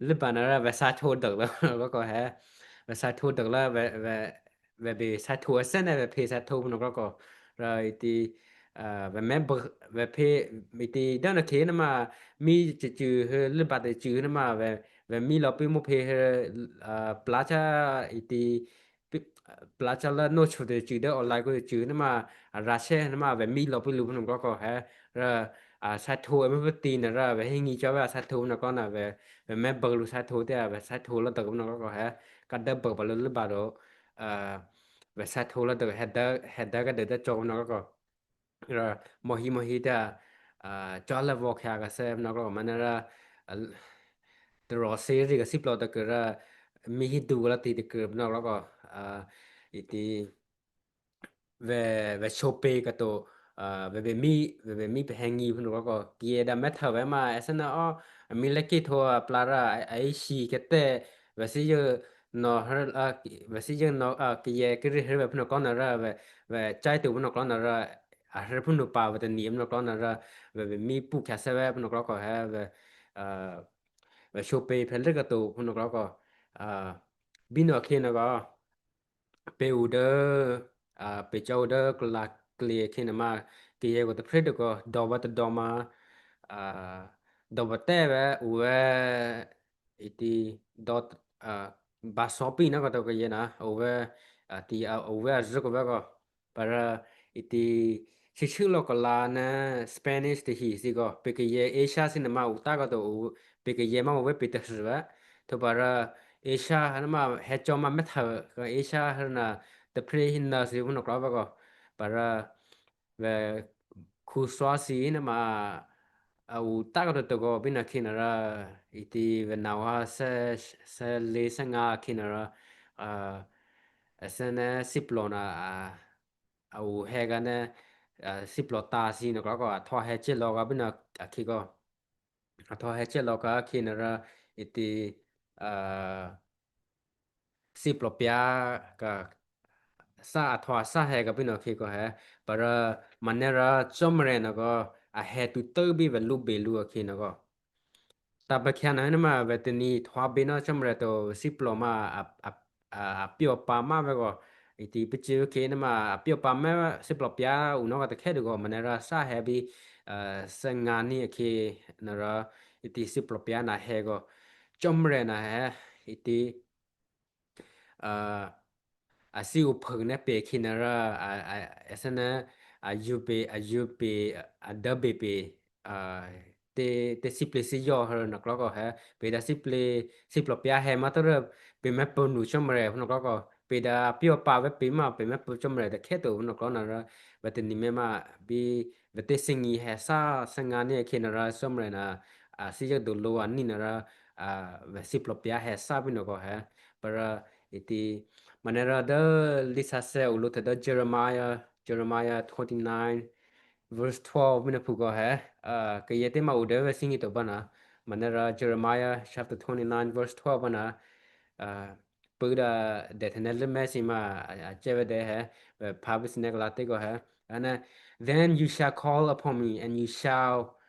leuˉ baˬ naˍ la ve saiˍ hto deuˬ la k'o k'o hehˉ, ve saiˍ hto deuˬ la ve beˬ saiˍ hto a sehˉ naˍ ve hpeꞈ saiˍ hto hpawˇ nawˬ k'o k'o, la i ti ve mehˉ beuꞈ ve hpeꞈ, i ti dawˇ naˍ hk'e naˍ ma, miˇ ceuˬ ceuˬ hui leuˉ baˬ teˇ ceuˬ naˍ ma, ve miˇ lawˬ piˇ mvuhˇ hpeꞈ hui pla caˇ i ti pla caˇ leh noˇ choˬ teˇ ceuˬ dawˇ online k'o teˇ ceuˬ naˍ ma, a raꞈ shehˆ naˍ ma ve miˇ lawˬ piˇ lo hpawˇ nawˬ k'o k'o hehˉ, la a saiˍ hto a mvuhˇ hpeꞈ tiˉ naˍ la ve heh nyi cawˇ ve a saiˍ hto hpawˇ nawˬ k'o naˍ ve, ve mehˉ beuꞈ lo saiˍ hto teˇ a ve saiˍ hto la deuˬ hpawˇ nawˬ k'o k'o hehˉ, kaˇ dawˇ beuꞈ baˬ lo leuˉ baˬ lo ve saiˍ hto la deuˬ heh daꞈ kaˇ deuˬ dawˇ cawˇ hpawˇ nawˬ k'o k'o, mawˬ hiˉ mawˬ hiˉ teˇ a cawˇ leh vawˇ hkanˍ kaꞈ sehˉ hpawˇ nawˬ k'o k'o ma naˍ la, teˇ rawˬ seˍ riˇ kaꞈ siˉ plawˬ teˇ kuiˬ la, miˇ hiˉ duˬ la te teˇ kuiˬ hpawˇ nawˬ k'o k'o, i ti ve ve sho peˬ kaꞈ to, ve ve miˇ ve ve miˇ hpehꞈ heh nyi hpawˇ nawˬ k'o k'o, k'ai yehˬ daꞈ mehˉ htaꞈ ve ma a sehˉ naˍ a, miˇ leh kiˇ hto a pla la a iˉ shiˍ hk'e tehꞈ, ve siˉ yeuˇ nawˬ, ve siˉ yeuˇ nawˬ k'ai yehˬ k'ai riˇ hui ve hpawˇ nawˬ k'o naˍ la ve, ve caˇ tuˬ hpawˇ nawˬ k'o naˍ la, a heh hpawˇ nawˬ paˍ ve teˇ nyi hpawˇ nawˬ k'o naˍ la, ve ve miˇ pun hkanˍ sehˉ ve hpawˇ nawˬ k'o k'o hehˉ ve, ve sho peˬ hpehꞈ leuˉ kaꞈ to hpawˇ nawˬ k'o k'o, biˇ nawˬ hk'e nawˬ k'o, peˬ uˍ dawˇ, peˬ caˇ uˍ dawˇ k'ai la k'ai hk'e naˍ ma, k'ai yehˬ k'o teˇ hpehˇ deuˬ k'o dawˬ baˬ teˇ dawˬ ma, dawˬ baˬ tehˇ ve uˍ ve, i ti dawˇ, baˬ sawˉ piˇ naˍ k'o taw k'ai yehˬ naˍ uˍ ve, ti uˍ ve a zuhˆ k'oˆ ve k'o, pa la, i ti chi shuˉ law k'ai la naˍ Spanish teˇ hiˍ si k'o, peˬ k'ai yehˬ Asia si naˍ ma uˍ taˇ k'o taw, peˬ k'ai yehˬ maˇ uˍ ve peˬ teˇ suhˍ ve, hto pa la, Asia naˍ ma heh cawˇ maˇ mehˉ htaꞈ ve, Asia naˍ teˇ hpehˇ hiˉ naˍ si hpawˇ nawˬ k'o la ve k'o, pa la, ve hku suhˍ si naˍ ma, uˍ taˇ k'o taw k'o biˇ nawˬ hk'e naˍ la, i ti ve naˍ a sehˉ le sehˉ ngaˇ hk'e naˍ la, a sehˉ naˍ siˉ plawˬ naˍ, a uˍ heh g'a naˍ, siˉ plawˬ taˍ si nawˬ k'o la k'o, a htaw heh cehˇ law g'a biˇ nawˬ a hk'e k'o, a htaw heh cehˇ law g'a hk'e naˍ la, i ti siˉ plawˬ pyaˇ kaꞈ, saˇ a htaw a saˇ heh g'a biˇ nawˬ hk'e k'o hehˉ, pa la, ma neˇ la cawˇ maˍ rehˬ nawˬ k'o, a heh tuˬ teuˆ biˇ ve luˇ beˬ luˇ a hk'e nawˬ k'o, taˍ pa hkanˍ naˍ naˍ ma ve teˇ nyi htaw beˬ nawˬ cawˇ maˍ rehˬ taw siˉ plawˬ ma, a piˇ awˬ pa maˇ ve k'o, i ti piˇ ciˇ ve hk'e naˍ ma a piˇ awˬ pa maˇ siˉ plawˬ pyaˇ uˍ nawˬ g'a teˇ hkehˉ tuˬ k'o ma neˇ la saˇ heh biˇ, sehˉ ngaˇ nyi a hk'e naˍ la, i ti siˉ plawˬ pyaˇ naˍ heh k'o, cawˇ maˍ rehˬ naˍ heh, i ti a siˉ uˍ hpeuꞈ naˍ peˬ hk'e naˍ la, a sehˉ naˍ, a yuˬ peˬ a yuˬ peˬ, a dawˇ beˬ peˬ, teˇ siˉ ple siˉ yawˇ hui nawˬ k'o la k'o hehˉ, peˬ daꞈ siˉ ple, siˉ plawˬ pyaˇ heh maˇ tawˇ la, peˬ mehˉ peuˬ nuˬ cawˇ maˍ rehˬ hpawˇ nawˬ k'o la k'o, peˬ daꞈ a piˇ awˬ pa ve peˬ maˇ peˬ mehˉ peuˬ cawˇ maˍ rehˬ teˇ hkehˉ tuˬ hpawˇ nawˬ k'o la na la, ve teˇ nyi mehˆ ma biˇ, ve teˇ siˉ nyi heh saˇ sehˉ ngaˇ nyi a hk'e naˍ la cawˇ maˍ rehˬ naˍ, a siˉ yawˇ dawˬ lo a nyi naˍ la, ve siˉ plawˬ pyaˇ heh saˇ biˇ nawˬ k'o hehˉ, pa la, i ti, ma neˇ la dawˇ liˇ saˇ sehˉ uˍ lo hteꞈ dawˇ Jeremiah, Jeremiah twenty nine verse twelve biˇ nawˬ hpu k'o hehˉ, k'ai yehˬ teˇ ma uˍ dawˇ ve siˉ nyi taw baˇ naˍ, ma neˇ la Jeremiah chapter twenty nine verse twelve baˇ naˍ, peuˬ daꞈ dehꞈ hteꞈ neˇ leuˉ mehˆ si ma, a cehˇ ve dehꞈ hehˉ, ve hpaˇ ve siˉ neˇ k'ai la teˇ k'o hehˉ, a na, then you shall call upon me and you shall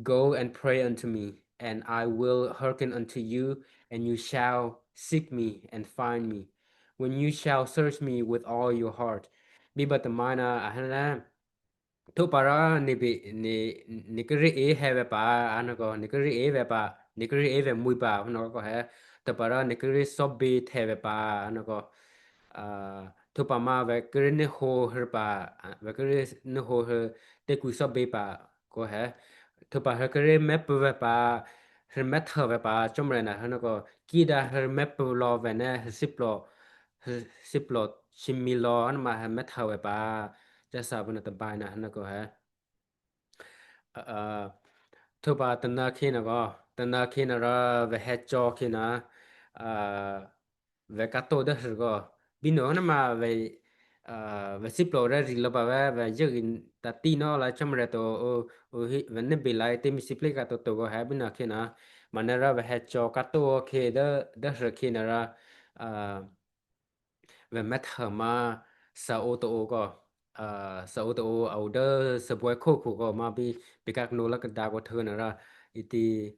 Go and pray unto me, and I will hearken unto you, and you shall seek me and find me, when you shall search me with all your heart. Biˇ baˆ teˇ maˇ na a ha na, htoꞈ pa raˇ, ni, ni keuˆ riˇ eˬ heh ve paˍ a na k'o, ni keuˆ riˇ eˬ ve paˍ, ni keuˆ riˇ eˬ ve mvuhˇ paˍ a na k'o heh, htoꞈ pa raˇ ni keuˆ riˇ sawˉ beˇ htehꞈ ve paˍ a na k'o, htoꞈ pa ma ve keuˆ riˇ neˇ ho hui paˍ, ve keuˆ riˇ neˇ ho hui teˇ ku sawˉ beˇ paˍ k'o heh, htoꞈ pa hui keuˆ riˇ mehˉ pui ve paˍ, hui mehˉ hteuꞈ ve paˍ, cawˇ mehˍ na hui na k'o, kiˇ daꞈ hui mehˉ pui law ve neh, hui siˉ plo chi mi law na ma hui mehˉ hteuꞈ ve paˍ, caˇ sha ve na teˇ baˆ na hui na k'o heh, htoꞈ pa teˇ na hk'e na k'o, teˇ na hk'e na raˇ ve heh cawˇ hk'e na, ve kaˇ toˆ dawˇ hui k'o, biˇ nawˬ na ma ve, ve siˉ plo reh riˬ lo paˍ ve, ve yeuˆ taˍ tiˇ nawˉ la cawˇ mehˍ reh to, ve neˇ beˬ la teˇ miˬ shiˍ pliˆ kaꞈ to to k'o heh biˇ na hk'e na, maˬ na raˇ ve heh cawˇ kaˇ toˆ hk'e dawˇ hui hk'e na raˇ ve mehˉ hteuꞈ ma, saˍ oˍ taˍ oˍ k'o, saˍ oˍ taˍ oˍ a oˍ dawˇ suhˍ bawehˇ hkoˇ hk'oˆ k'o maˇ biˇ, beˬ kaˆ k'o naw laˇ ka daꞈ k'o hteuꞈ na raˇ, iˉ tiˉ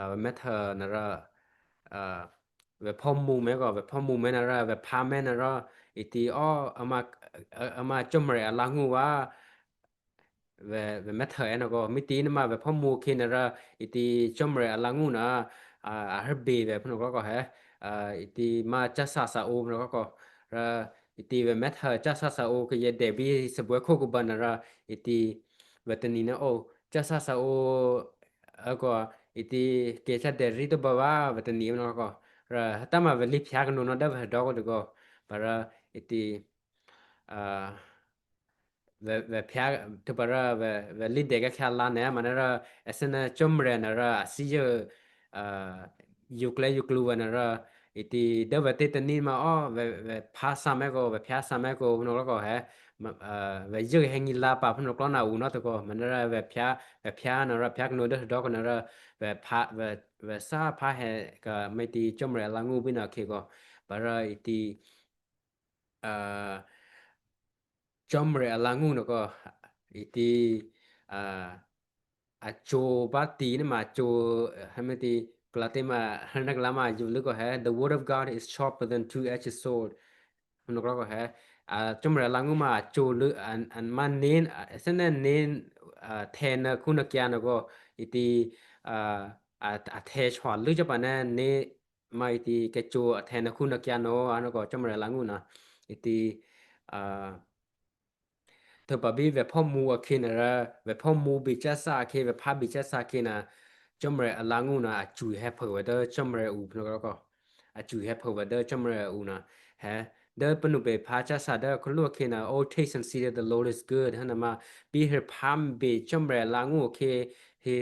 ve mehˉ hteuꞈ na raˇ, ve hpawˇ mvuh mehˉ k'o, ve hpawˇ mvuh mehˉ na raˇ, ve hpaˇ mehˉ na raˇ, iˉ tiˉ awˬ, a ma cawˇ mehˍ reh a la nguˇ vaˇ ve mehˉ hteuꞈ e na k'o, miˇ tiˉ na ma ve hpawˇ mvuh hk'e na raˇ, iˉ tiˉ cawˇ mehˍ reh a la nguˇ na, a hui beˬ ve hpu na k'o k'o heh, iˉ tiˉ maˇ caˇ sha saˍ oˍ hpu na k'o k'o, iˉ tiˉ ve mehˉ hteuꞈ caˇ sha saˍ oˍ hk'e yehˬ dehˬ biˇ suhˍ bawehˇ hkoˇ k'o baˬ na raˇ, iˉ tiˉ ve teˇ nyi na oˬ, caˇ sha saˍ oˍ k'o, iˉ tiˉ kehˬ caˇ dehˬ riˇ toˇ baˬ vaˇ ve teˇ nyi na k'o, a taˇ ma ve liˇ hpyaˇ k'o naw na dawˇ ve hui dawˇ k'o te k'o, pa raˇ, iˉ tiˉ ve hpyaˇ, htoꞈ pa raˇ ve liˇ dehˬ g'a hk'e la neh maˬ na raˇ, a shu na cawˇ mehˍ reh na raˇ, a shu yeuˬ yuˬ k'ai yuˬ k'ai ve na raˇ, iˉ tiˉ dawˇ ve teˇ teˇ nyi ma awˬ, ve hpaˇ sha mehˉ k'o, ve hpyaˇ sha mehˉ k'o hpu na k'o k'o heh, ve yeuˬ heh nyi la paˍ hpu na k'o na uˬ na te k'o maˬ na raˇ ve hpyaˇ, ve hpyaˇ na raˇ hpyaˇ k'o naw dawˇ hui dawˇ k'o na raˇ, ve hpaˇ, ve shaˉ hpaˇ heh kaꞈ maˇ iˉ tiˉ cawˇ mehˍ reh a la nguˇ biˇ na hk'e k'o, pa raˇ iˉ tiˉ cawˇ mehˍ reh a la nguˇ na k'o, iˉ tiˉ a co baˆ tiˉ na ma co, ha meh tiˉ k'o la teˇ ma, ha na k'o la ma yuˬ leuˉ k'o heh, the word of God is sharper than two-edged sword. Hpu na k'o k'o heh, cawˇ mehˍ reh a la nguˇ ma co leuˉ, maˇ neˇ, sehˉ neˇ neˇ hteh na hkuˇ na k'ai na k'o, iˉ tiˉ a hteh chaw leuˉ caˇ paˍ neˇ neˇ maˇ iˉ tiˉ keh co a hteh na hkuˇ na k'ai na a na k'o cawˇ mehˍ reh a la nguˇ na, iˉ tiˉ htoꞈ pa biˇ ve hpawˇ mvuh a hk'e na raˇ, ve hpawˇ mvuh beˬ caˇ sha a hk'e, ve hpaˇ beˬ caˇ sha a hk'e na, cawˇ mehˍ reh a la nguˇ na a cuˬ heh hpeuꞈ ve dawˇ cawˇ mehˍ reh uˬ hpu na k'o, a cuˬ heh hpeuꞈ ve dawˇ cawˇ mehˍ reh uˬ na heh, dawˇ peuˇ nuˬ peˬ hpaˇ caˇ sha dawˇ hk'aw lo a hk'e na, Oh, taste and see that the Lord is good. Heh na ma, biˇ hui hpaˇ beˬ cawˇ mehˍ reh a la nguˇ a hk'e, hui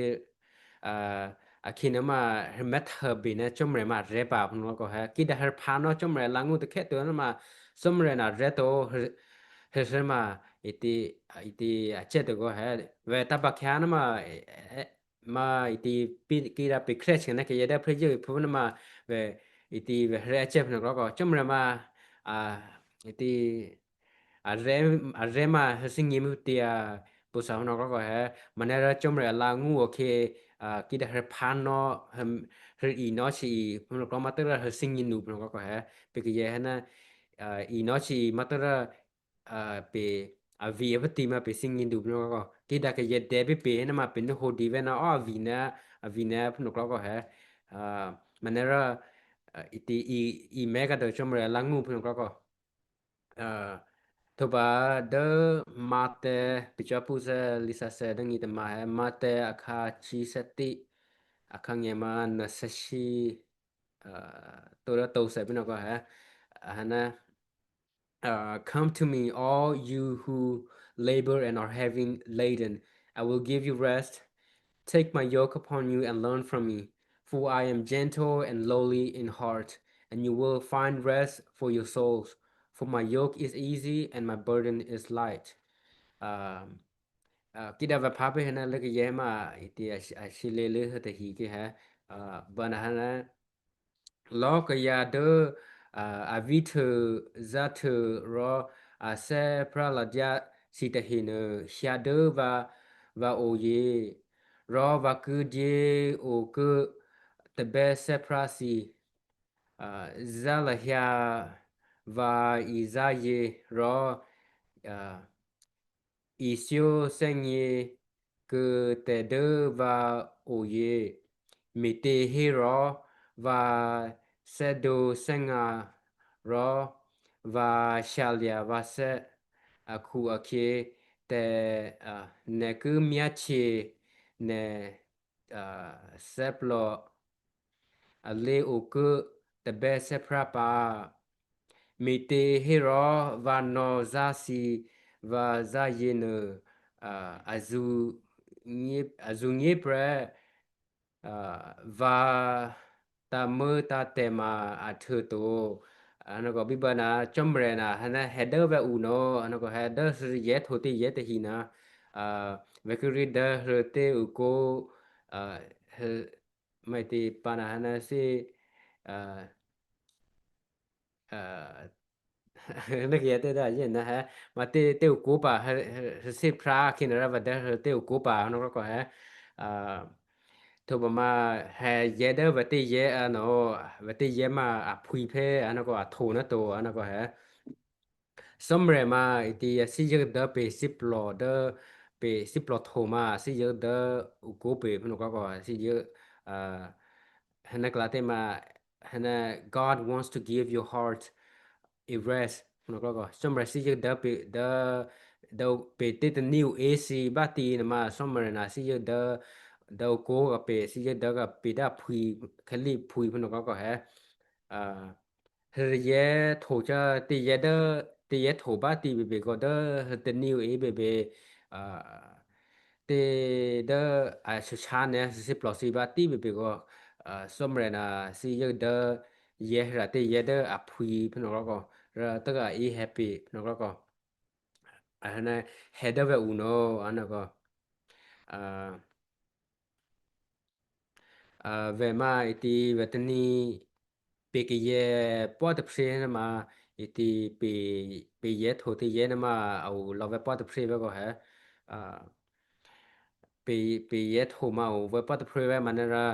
a hk'e na ma, hui mehˉ hteuꞈ beˬ na cawˇ mehˍ reh ma rehˇ paˍ hpu na k'o heh, kiˇ daꞈ hui hpaˇ nawˉ cawˇ mehˍ reh a la nguˇ te hkehˉ te na ma, cawˇ mehˍ reh na rehˇ to, hui hui ma, iˉ tiˉ, iˉ tiˉ a cehˇ te k'o heh, ve taˇ pa hkehˇ na ma, maˇ iˉ tiˉ piˇ kiˇ daꞈ peˬ hkehˇ chi na k'ai yehˬ dawˇ hpu yeuˬ hpu na ma, ve iˉ tiˉ ve hui a cehˇ hpu na k'o k'o cawˇ mehˍ reh ma, iˉ tiˉ a rehˇ ma hui suh nyi mvuhˇ te a, bon sha hpu na k'o k'o heh, maˬ na raˇ cawˇ mehˍ reh a la nguˇ a hk'e, kiˇ daꞈ hui hpaˇ nawˉ, hui iˉ nawˉ chi iˉ hpu na k'o maˇ teuˇ raˇ hui suh nyi nuˬ hpu na k'o k'o heh, peˬ k'ai yehˬ heh na, iˉ nawˉ chi iˉ maˇ teuˇ raˇ peˬ, a viˉ a pfuhˇ tiˉ maˇ peˬ suh nyi nuˬ hpu na k'o k'o, kiˇ daꞈ k'ai yehˬ dehˬ piˇ peˬ heh na ma peˬ nuˇ ho diˬ ve na awˬ a viˉ na, a viˉ na hpu na k'o k'o heh, maˬ na raˇ iˉ tiˉ iˉ mehˉ kaꞈ dawˇ cawˇ mehˍ reh a la nguˇ hpu na k'o k'o, htoꞈ pa dawˇ maˇ teh, peˬ caˇ puˇ seh liˇ sha seh dawˇ nyi teˇ ma heh, maˇ teh a hkaˇ chi seh tiˆ, a hkaˇ ngeh ma na seh shiˍ to daˇ to seh piˇ na k'o heh, a na, Come to me, all you who labor and are heavy laden, I will give you rest. Take my yoke upon you and learn from me, for I am gentle and lowly in heart, and you will find rest for your souls. For my yoke is easy and my burden is light. Kiˇ daꞈ ve hpaˇ piˇ heh na leuˉ k'ai yehˬ ma, iˉ tiˉ a shi le leuˉ hui te hiˍ k'ai heh, baˬ na heh na, lawˇ kaꞈ yaˇ deuˇ, a viˉ hteuꞈ, zaˇ hteuꞈ rawˇ, a sehˉ hpaˇ la jaˇ, shiˍ te heˍ neˬ sha deuˇ va, va oˬ yeˬ. rawˉ va kuiˇ jeˇ oˬ keuˆ teˇ behˇ sehˉ hpraˇ si, zaˇ laˬ hyaˇ va iˍ zaˇ ye rawˉ, iˍ syoˇ sehˉ nyi keu tehꞈ deuˉ va oˬ ye, miˬ te heˆ rawˉ va sehˉ do sehˉ ngaˬ rawˉ, va sha lyaꞈ va sehˉ, aˬ hkuꞈ aˬ hke tehꞈ, nehˬ kuiˉ myaˇ che nehˬ sehˉ plawꞈ, aˬ le oˬ keuˆ teˇ behˇ sehˉ hpraˇ paˍ, miˬ te heˆ rawˉ va nawˬ zaˇ si va zaˇ ye neuˬ, aˬ zuˬ nyiˉ preˆ va taˇ meuˇ taˇ tehˬ maˬ aˬ htoꞈ to. Aˬ naˬ k'awꞈ biˇ baˆ naˍ, cawˇ mehˍ naˍ ha naˉ heh deuˉ ve uˬ naˍ, aˬ naˬ k'awꞈ heh deuˉ suh yehˇ htoꞈ teˇ yehˇ teˇ hiˍ naˍ, ve kuiˇ riˇ deuˉ hui teˇ uˬ koˆ maˇ te pa naˍ ha naˉ seˆ, naˉ hk'e teˇ daˇ yeˬ naˍ heh, maˇ te teˇ uˬ koˆ paˍ, seˆ hpraˇ hk'e naˍ raˇ ve deuˉ hui teˇ uˬ koˆ paˍ naˬ k'awꞈ k'awꞈ heh, htoꞈ ma maˇ heh yehˇ deuˉ ve teˇ yehˇ a naˬ, ve teˇ yehˇ maˇ aˬ hpu i hpehˇ a naˬ k'awꞈ aˬ htoꞈ naˉ to a naˬ k'awꞈ heh. Sawˉ mehˍ maˇ i te siˉ yeunˇ deuˉ peˬ siˉ plawˍ deuˉ, peˬ siˉ plawˍ htoꞈ ma siˉ yeunˇ deuˉ uˬ koˆ peˬ hpu naˬ k'awꞈ k'awꞈ siˉ yeunˇ, ha naˉ k'aˬ la teˇ maˇ, ha naˉ God wants to give your heart a rest hpu naˬ k'awꞈ k'awꞈ, cawˇ mehˍ siˉ yeunˇ deuˉ peˬ deuˉ, deuˉ peˬ teˇ teˇ nyi uˬ e si baˆ ti naˍ maˇ cawˇ mehˍ naˍ siˉ yeunˇ deuˉ, deuˉ uˬ koˆ kaꞈ peˬ siˉ yeunˇ deuˉ kaꞈ peˬ daꞈ hpu i, hk'e liˇ hpu i hpu naˬ k'awꞈ k'awꞈ heh. Heh yehˇ htoꞈ caˇ teˇ yehˇ deuˉ, teˇ yehˇ htoꞈ baˆ ti beˬ beˬ k'awꞈ deuˉ, heh teˇ nyi uˬ e beˬ beˬ, teˇ deuˉ a shu shaˉ nehˬ siˉ plawˍ si baˆ ti beˬ beˬ k'awꞈ, cawˇ mehˍ naˍ siˉ yeunˇ deuˉ yehˇ hraꞈ teˇ yehˇ deuˉ aˬ hpu i hpu naˬ k'awꞈ k'awꞈ, teˇ g'aˇ e heh peˬ hpu naˬ k'awꞈ k'awꞈ, heh deuˉ ve uˬ naˬ a naˬ k'awꞈ Vehˬ maˇ i ti ve teˇ nyi peˬ keˬ yehˬ pawˆ teˇ hpeˇ naˇ maˇ, i ti peˬ yehˬ htoꞈ teˇ yehˬ naˇ maˇ, awˬ lawn ve pawˆ teˇ hpeˇ ve k'o heh, peˬ yehˬ htoꞈ maˇ oˬ ve pawˆ teˇ hpeˇ ve maˇ naˇ ra,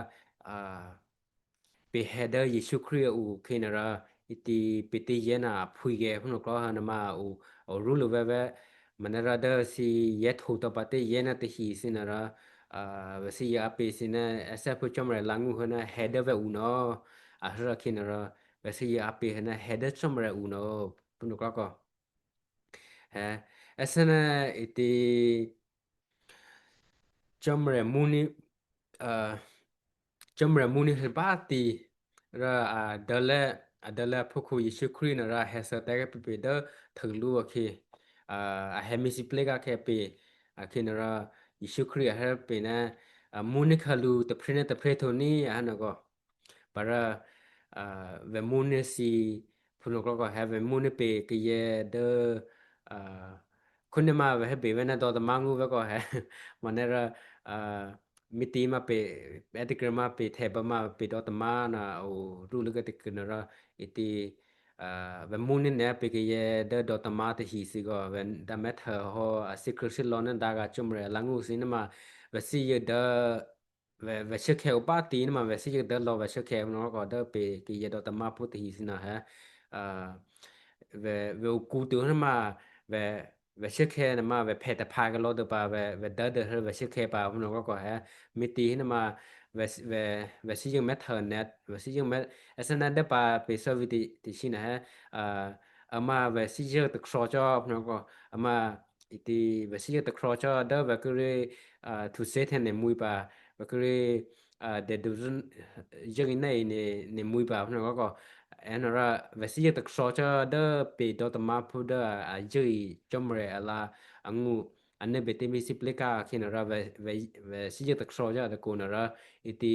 peˬ heh deuˉ Yeˍsuˆ Hkriꞈ uˬ hk'e naˇ ra, i ti peˬ teˇ yehˬ naˇ hpu i geh hpu naˬ k'awꞈ ha naˇ maˇ, awˬ ruˇ lo ve ve, maˇ naˇ ra deuˇ si yehˬ htoꞈ taw pa teˇ yehˬ naˇ teˇ hiˍ si naˇ ra, ve siˉ yeunˇ a peˬ si naˇ, a sehˉ hpu cawˇ mehˍ laˇ ngeuˇ hui naˇ heh deuˉ ve uˬ naˬ, a heh hk'e naˇ ra, ve siˉ yeunˇ a peˬ hui naˇ heh deuˉ cawˇ mehˍ uˬ naˬ, hpu naˬ k'awꞈ k'awꞈ, a sehˉ naˇ i ti cawˇ mehˍ mvuhˇ naw, cawˇ mehˍ mvuhˇ naw hui baˆ ti ra, a dawˇ leh, a dawˇ leh hpu hk'oˆ Yeˍsuˆ Hkriꞈ naˇ ra heh suh teh g'aˇ peˬ peˬ dawˇ hteuꞈ luˇ a hk'e, a heh miˇ shiˍ plehˇ g'aˇ hk'e peˬ, a hk'e naˇ ra, Yeˍsuˆ Hkriꞈ a heh peˬ naˇ, mvuhˇ naw hk'aˬ lo teˇ hpeˇ naˇ teˇ hpeˇ htoꞈ nyi a ha naˇ k'awꞈ, pa ra, ve mvuhˇ naw shiˍ, hpu naˬ k'awꞈ k'awꞈ heh ve mvuhˇ naw peˬ keˬ yehˬ deuˇ, hk'oˆ nehˬ maˇ ve heh peˬ ve naˇ dawˇ taˍ maˇ ngeuˇ ve k'awꞈ heh, maˇ naˇ ra, miˇ ti maˇ peˬ, a teˇ kuiˬ maˇ peˬ hteꞈ baˬ maˇ peˬ dawˇ taˍ maˇ naˇ, awˬ ruˇ lo g'a teˇ kuiˬ naˇ ra, i ti ve mvuhˇ naw nehˬ peˬ keˬ yehˬ deuˇ dawˇ taˍ maˇ teˇ hiˍ si k'awꞈ, ve daꞈ mehˉ hteuꞈ haw a siˉ hkui siˉ law naˇ daꞈ g'a cawˇ mehˍ laˇ ngeuˇ si naˇ maˇ, ve siˉ yeunˇ deuˇ ve, ve shehˉ hkeh oˬ baˆ ti naˇ maˇ ve siˉ yeunˇ deuˇ law ve shehˉ hkeh hpu naˬ k'awꞈ k'awꞈ dawˇ peˬ keˬ yehˬ dawˇ taˍ maˇ hpu teˇ hiˍ si naˇ heh, ve, ve uˬ ku tuˬ naˇ maˇ, ve, ve shehˉ hkeh naˇ maˇ ve hpehꞈ teˇ hpaˍ g'a law deuˬ pa ve, ve dawˇ deuˬ hui ve shehˉ hkeh pa hpu naˬ k'awꞈ k'awꞈ heh, miˇ ti naˇ maˇ, ve, ve siˉ yeunˇ mehˉ hteuꞈ nehˬ ve siˉ yeunˇ mehˉ, a sehˉ naˇ dawˇ pa peˬ suh ve teˇ, teˇ shiˍ naˇ heh, a maˇ ve siˉ yeunˇ teˇ hk'aw cawˇ hpu naˬ k'awꞈ, a maˇ i ti ve siˉ yeunˇ teˇ hk'aw cawˇ dawˇ ve kuiˬ re, tuˬ seˉ hteˇ nehˬ mvuh i paˍ, ve kuiˬ re, dehˬ duˬ yeunˇ i naˇ i nehˬ mvuh i paˍ hpu naˬ k'awꞈ k'awꞈ, a naˬ ra, ve siˉ yeunˇ teˇ hk'aw cawˇ dawˇ peˬ dawˇ taˍ maˇ hpu dawˇ a yeunˇ i cawˇ mehˍ a laˇ, a ngeuˇ, a neˇ beˬ teˇ miˇ shiˍ plehˇ kaˇ hk'e naˇ ra, ve siˉ yeunˇ teˇ hk'aw cawˇ a te k'o naˇ ra, i ti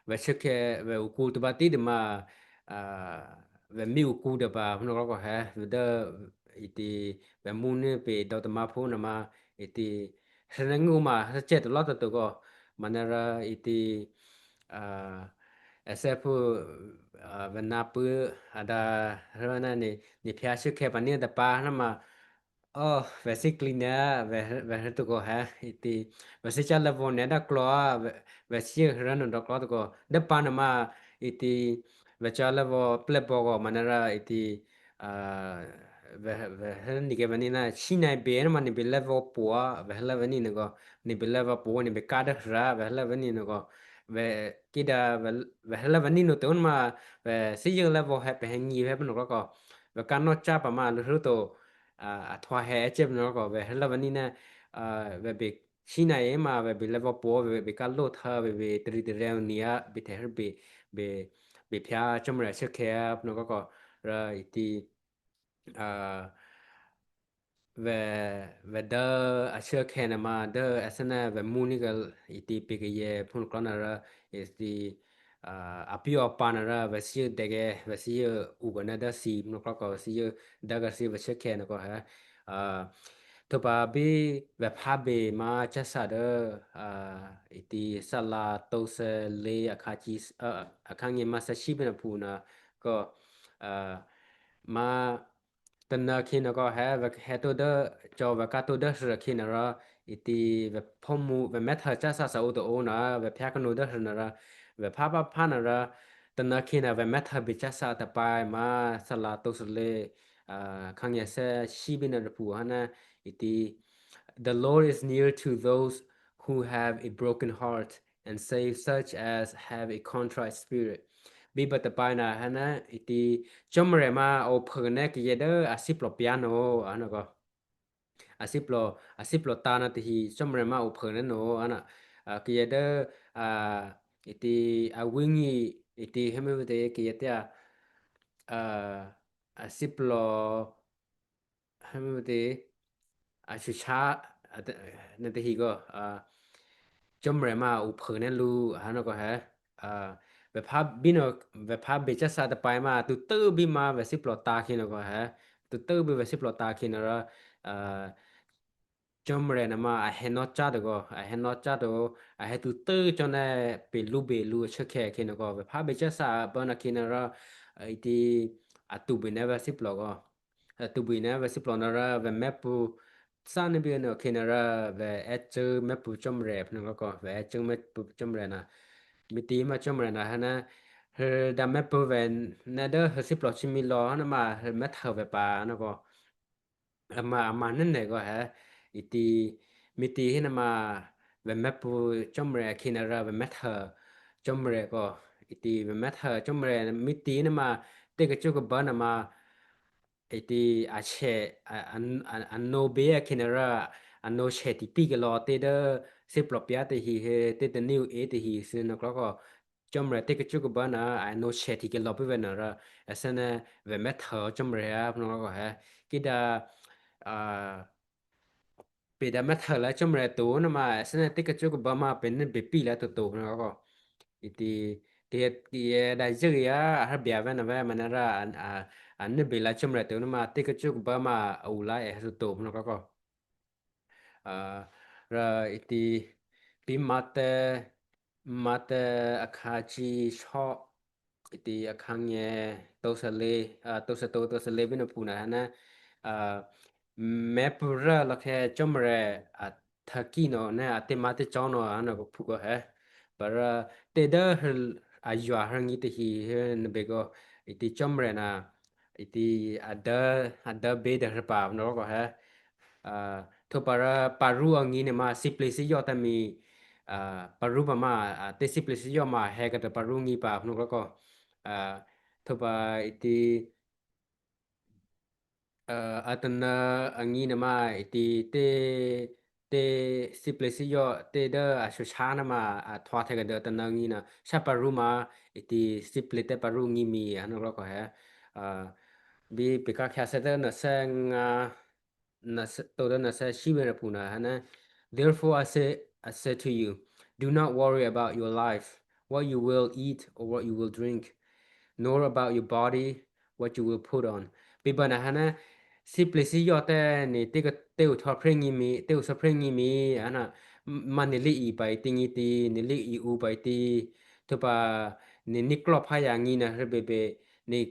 ve shehˉ hkeh ve uˬ ku teˇ baˆ tiˉ teˇ maˇ, ve miˇ uˬ ku teˇ paˍ hpu naˬ k'awꞈ k'awꞈ heh ve dawˇ, i ti ve mvuhˇ naw peˬ dawˇ taˍ maˇ hpu naˇ maˇ, i ti, heh naˇ ngeuˇ maˇ heh ceh tuˬ lawˇ taˍ tuˬ k'awꞈ, maˇ naˇ ra, i ti, a sehˉ hpu, ve naˇ puiˉ, a daꞈ, heh naˇ nyi, nyi hpehꞈ shehˉ hkeh paˍ nyi teˇ paˍ naˇ maˇ, Awˬ, vehˬ shiˉ kli neh, vehˬ hui tuˬ k'o heh, i ti, vehˬ shiˉ caˇ leh vaw neh daˇ k'law a, vehˬ shiˉ yeuˬ hui raˇ nawˬ dawˇ k'law tuˬ k'o, deˇ pa nawˬ ma, i ti, vehˬ caˇ leh vaw plehˇ baw k'o ma na ra, i ti, vehˬ hui ni geh ve ni na, chiˇ na-e beˬ na ma ni beˬ leh vaw poˬ a, vehˬ hui leh ve ni na k'o, ni beˬ leh vaw poˬ ni beˬ kaˇ daˇ hui a, vehˬ hui leh ve ni na k'o, vehˬ kiˇ daꞈ, vehˬ hui leh ve ni nawˬ te oˇ na ma, vehˬ shiˉ yeuˬ leh vaw heh pehˬ heh nyi ve heh pehˬ nawˬ k'law k'o, vehˬ kaˇ nawˉ caˇ paˍ ma lu hui tuˬ, a htaw heh ceh pehˬ nawˬ k'law k'o, vehˬ hui leh ve ni na, vehˬ beˬ chiˇ na-e ma, vehˬ beˬ leh vaw poˬ, vehˬ beˬ kaˇ loˇ hteu, vehˬ beˬ te ri te reh ni a, beˬ hteꞈ hui beˬ, beˬ, beˬ hpaˇ cawˇ meh leh a sheuˇ hkeh pehˬ nawˬ k'law k'o, ra i ti, vehˬ, vehˬ dawˇ a sheuˇ hkeh na ma dawˇ a sehˉ na vehˬ mvuhˇ ni ka, i ti peˬ ka yehˬ pehˬ nawˬ k'law na ra, i ti, a piˇ awˬ pa na ra vehˬ shiˉ yeuˬ deh geh, vehˬ shiˉ yeuˬ uˬ gaˬ na dawˇ shiˍ pehˬ nawˬ k'law k'o, vehˬ shiˉ yeuˬ daˇ gaˇ shiˉ vehˬ sheuˇ hkeh na k'o heh, htawˇ pa biˇ vehˬ hpaˇ beˬ ma caˇ saˍ dawˇ, i ti saˍ laˍ to suh le a hkaˇ nyi ma suh shiˉ ve na hpu na k'o, ma teˇ na hkeh na k'o heh, vehˬ heh toˇ dawˇ, cawˬ vehˬ kaˇ toˇ dawˇ hui hkeh na ra, i ti, vehˬ hpawˇ mvuh vehˬ mehˉ htehꞈ caˇ saˍ saˍ oˇ to oˇ na, vehˬ hpaˇ kaˇ nu dawˇ hui na ra, vehˬ hpaˇ paˇ hpaˇ na ra, teˇ na hkeh na vehˬ mehˉ htehꞈ beˬ caˇ saˍ teˇ pa ma, saˍ laˍ to suh le a hkaˇ nyi suh shiˉ ve na hpu ha na, i ti, The Lord is near to those who have a broken heart and save such as have a contrite spirit. Biˇ baˬ teˇ pa na ha na, i ti, cawˇ meh leh ma awˬ hpeuꞈ neh ke yehˬ dawˇ a shiˉ plawˍ piˇ a naˬ a na k'o, a shiˉ plawˍ, a shiˉ plawˍ ta na teˇ hinˉ cawˇ meh leh ma awˬ hpeuꞈ neh naˬ a na, ke yehˬ dawˇ, i ti, a viˉ nyi, i ti, heh meh ve te ke yehˬ teˇ a, a shiˉ plawˍ, heh meh ve te, a shu shaˉ, na teˇ hinˉ k'o, cawˇ meh leh ma awˬ hpeuꞈ neh lu a na k'o heh, vehˬ hpaˇ biˇ na, vehˬ hpaˇ beˬ caˇ saˍ teˇ pa ma tuˬ teuˇ biˇ ma vehˬ shiˉ plawˍ ta hkeh na k'o heh, tuˬ teuˇ biˇ vehˬ shiˉ plawˍ ta hkeh na ra, cawˇ meh leh na ma a heh nawˉ caˇ tuˬ k'o, a heh nawˉ caˇ tuˬ, a heh tuˬ teuˇ cawˇ neh peˬ lu beˬ lu a sheuˇ hkeh hkeh na k'o, vehˬ hpaˇ beˬ caˇ saˍ pa na hkeh na ra, i ti, a tuˬ beˬ neh vehˬ shiˉ plawˍ k'o, tuˬ beˬ neh vehˬ shiˉ plawˍ na ra vehˬ mehˉ pui saˉ neˇ biˇ na hkeh na ra, vehˬ ehˉ ceuˇ mehˉ pui cawˇ meh leh pehˬ nawˬ k'law k'o, vehˬ ehˉ ceuˇ mehˉ pui cawˇ meh leh na, miˬ ti ma cawˇ meh leh na ha na, hui daꞈ mehˉ pui vehˬ neh dawˇ hui shiˉ plawˍ chi miˬ lawˬ ha na ma hui mehˉ htehꞈ ve pa na k'o, a ma a ma neˉ nehˬ k'o heh, i ti, miˬ ti heˆ na ma, vehˬ mehˉ pui cawˇ meh leh hkeh na ra vehˬ mehˉ htehꞈ cawˇ meh leh k'o, i ti, vehˬ mehˉ htehꞈ cawˇ meh leh miˬ ti na ma, teˇ ka cuˇ ka baˬ na ma, i ti, a shehˍ, a no beˬ hkeh na ra, a no shehˍ tiꞈ piˇ keh lawˬ teˇ dawˇ, shiˉ plawˍ piˇ a teˇ hinˉ hui teˇ te neˇ u eˉ teˇ hinˉ suh nawˬ k'law k'o, cawˇ meh leh teˇ ka cuˇ ka baˬ na a no shehˍ tiꞈ keh lawˬ piˇ ve na ra, a sehˉ na, vehˬ mehˉ htehꞈ cawˇ meh leh a pehˬ nawˬ k'law k'o heh, kiˇ daꞈ, peˬ daꞈ mehˉ htehꞈ leh cawˇ meh leh tuˬ na ma, a sehˉ na teˇ ka cuˇ ka baˬ ma peˬ neˇ beˬ piˇ leh tuˬ tuˬ pehˬ nawˬ k'law k'o, i ti, ke, ke daꞈ yeuˇ a a ha byaꞈ ve na ve ma na ra, a neˇ beˬ leh cawˇ meh leh tuˬ na ma teˇ ka cuˇ ka baˬ ma, a uˬ laˇ e tuˬ tuˬ pehˬ nawˬ k'law k'o, ra, i ti, piˇ ma te, ma te, a hkaˇ chi shawˆ, i ti, a hkaˇ nyi, to suh le, to suh to to suh le biˇ na hpu na ha na, mehˉ pui raˇ lawˬ hkeh cawˇ meh leh, a htaˇ kiˇ nawˬ na a teˇ ma teˇ cawˇ nawˬ a na k'o hpu k'o heh, pa ra, teˇ dawˇ, a yuˬ a ha nyi teˇ hinˉ hui na beˬ k'o, i ti cawˇ meh leh na, i ti, a dawˇ, a dawˇ beˬ daꞈ hui paˍ pehˬ nawˬ k'law k'o heh, htawˇ pa ra, pa ruˇ a nyi na ma shiˉ ple shiˉ yawˇ taˇ miˬ, pa ruˇ paˍ ma, teˇ shiˉ ple shiˉ yawˇ ma heh ka tuˬ pa ruˇ nyi paˍ pehˬ nawˬ k'law k'o, htawˇ pa, i ti, a te na, a nyi na ma, i ti, teˇ, teˇ shiˉ ple shiˉ yawˇ teˇ dawˇ a shu shaˉ na ma, a htaw hteˇ ka dawˇ te na nyi na shaˉ pa ruˇ ma, i ti, shiˉ ple teˇ pa ruˇ nyi miˬ a nawˬ k'law k'o heh, biˇ peˬ kaˇ hkeh a sehˉ teˇ na sehˉ ngaˇ to dawˇ na sehˉ shiˉ ve na hpu na ha na, Therefore I say, I say to you, do not worry about your life, what you will eat or what you will drink, nor about your body, what you will put on. Piˇ baˬ na ha na, shiˉ ple shiˉ yawˇ teˇ ne teˇ ka teˇ uˬ htaw hpehˇ nyi miˬ, teˇ uˬ suh hpehˇ nyi miˬ a na, maˇ ne liˇ i paˍ i teˇ nyi ti, ne liˇ i u paˍ i ti, htawˇ pa, ne niˇ kawˆ hpaˇ yaꞈ nyi na hui beˬ beˬ, Neˇ,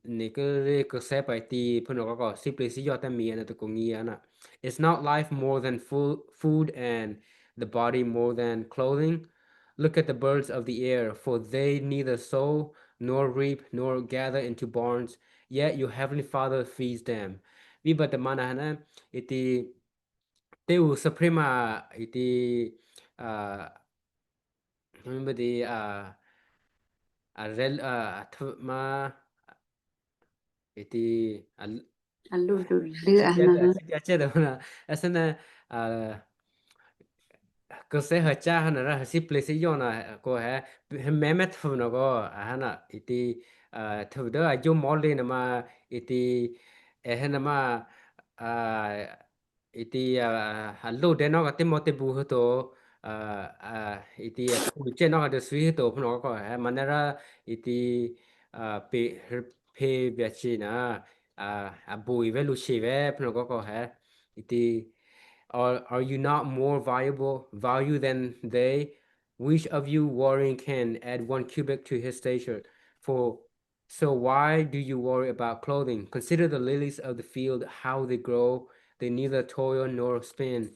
neˇ keu le keu sehˉ pa ti hpu nawˬ k'aw k'aw, shinˉ ple shinˉ yawˇ teˇ miˬ a na tuˬ k'o nyi a na. Is not life more than fu-, food and the body more than clothing? Look at the birds of the air, for they neither sow nor reap nor gather into barns, yet your heavenly Father feeds them. Viˉ baˬ teˇ ma na ha na, i ti teˇ uˬ suhˍ hpeˇ ma, i ti, a, a, a, a, ma, i ti, a, a, a, a, a, a, a, a, keu sehˉ ha caˇ ha na ra, ha shinˉ ple shinˉ yawˇ na k'o ha, meh mehˉ htuꞈ nawˬ k'o, a ha na, i ti, htuꞈ dawˇ a joˇ mawˇ le na ma, i ti, e ha na ma, a, i ti, a, a loˇ deh nawˉ kaꞈ teˇ mawˇ teˇ bu hui to, a, a, i ti, a, hpu cehˇ nawˉ kaꞈ te suiˉ hui to hpu nawˬ k'aw k'aw ha, ma na ra, i ti, a, peꞈ, hpe ve ce na, a, a boˬ iˍ ve lo sheˍ ve hpu nawˬ k'aw k'aw ha, i ti, are, are you not more valuable, value than they? Which of you worrying can add one cubit to his stature? For So why do you worry about clothing? Consider the lilies of the field, how they grow, they neither toil nor spin.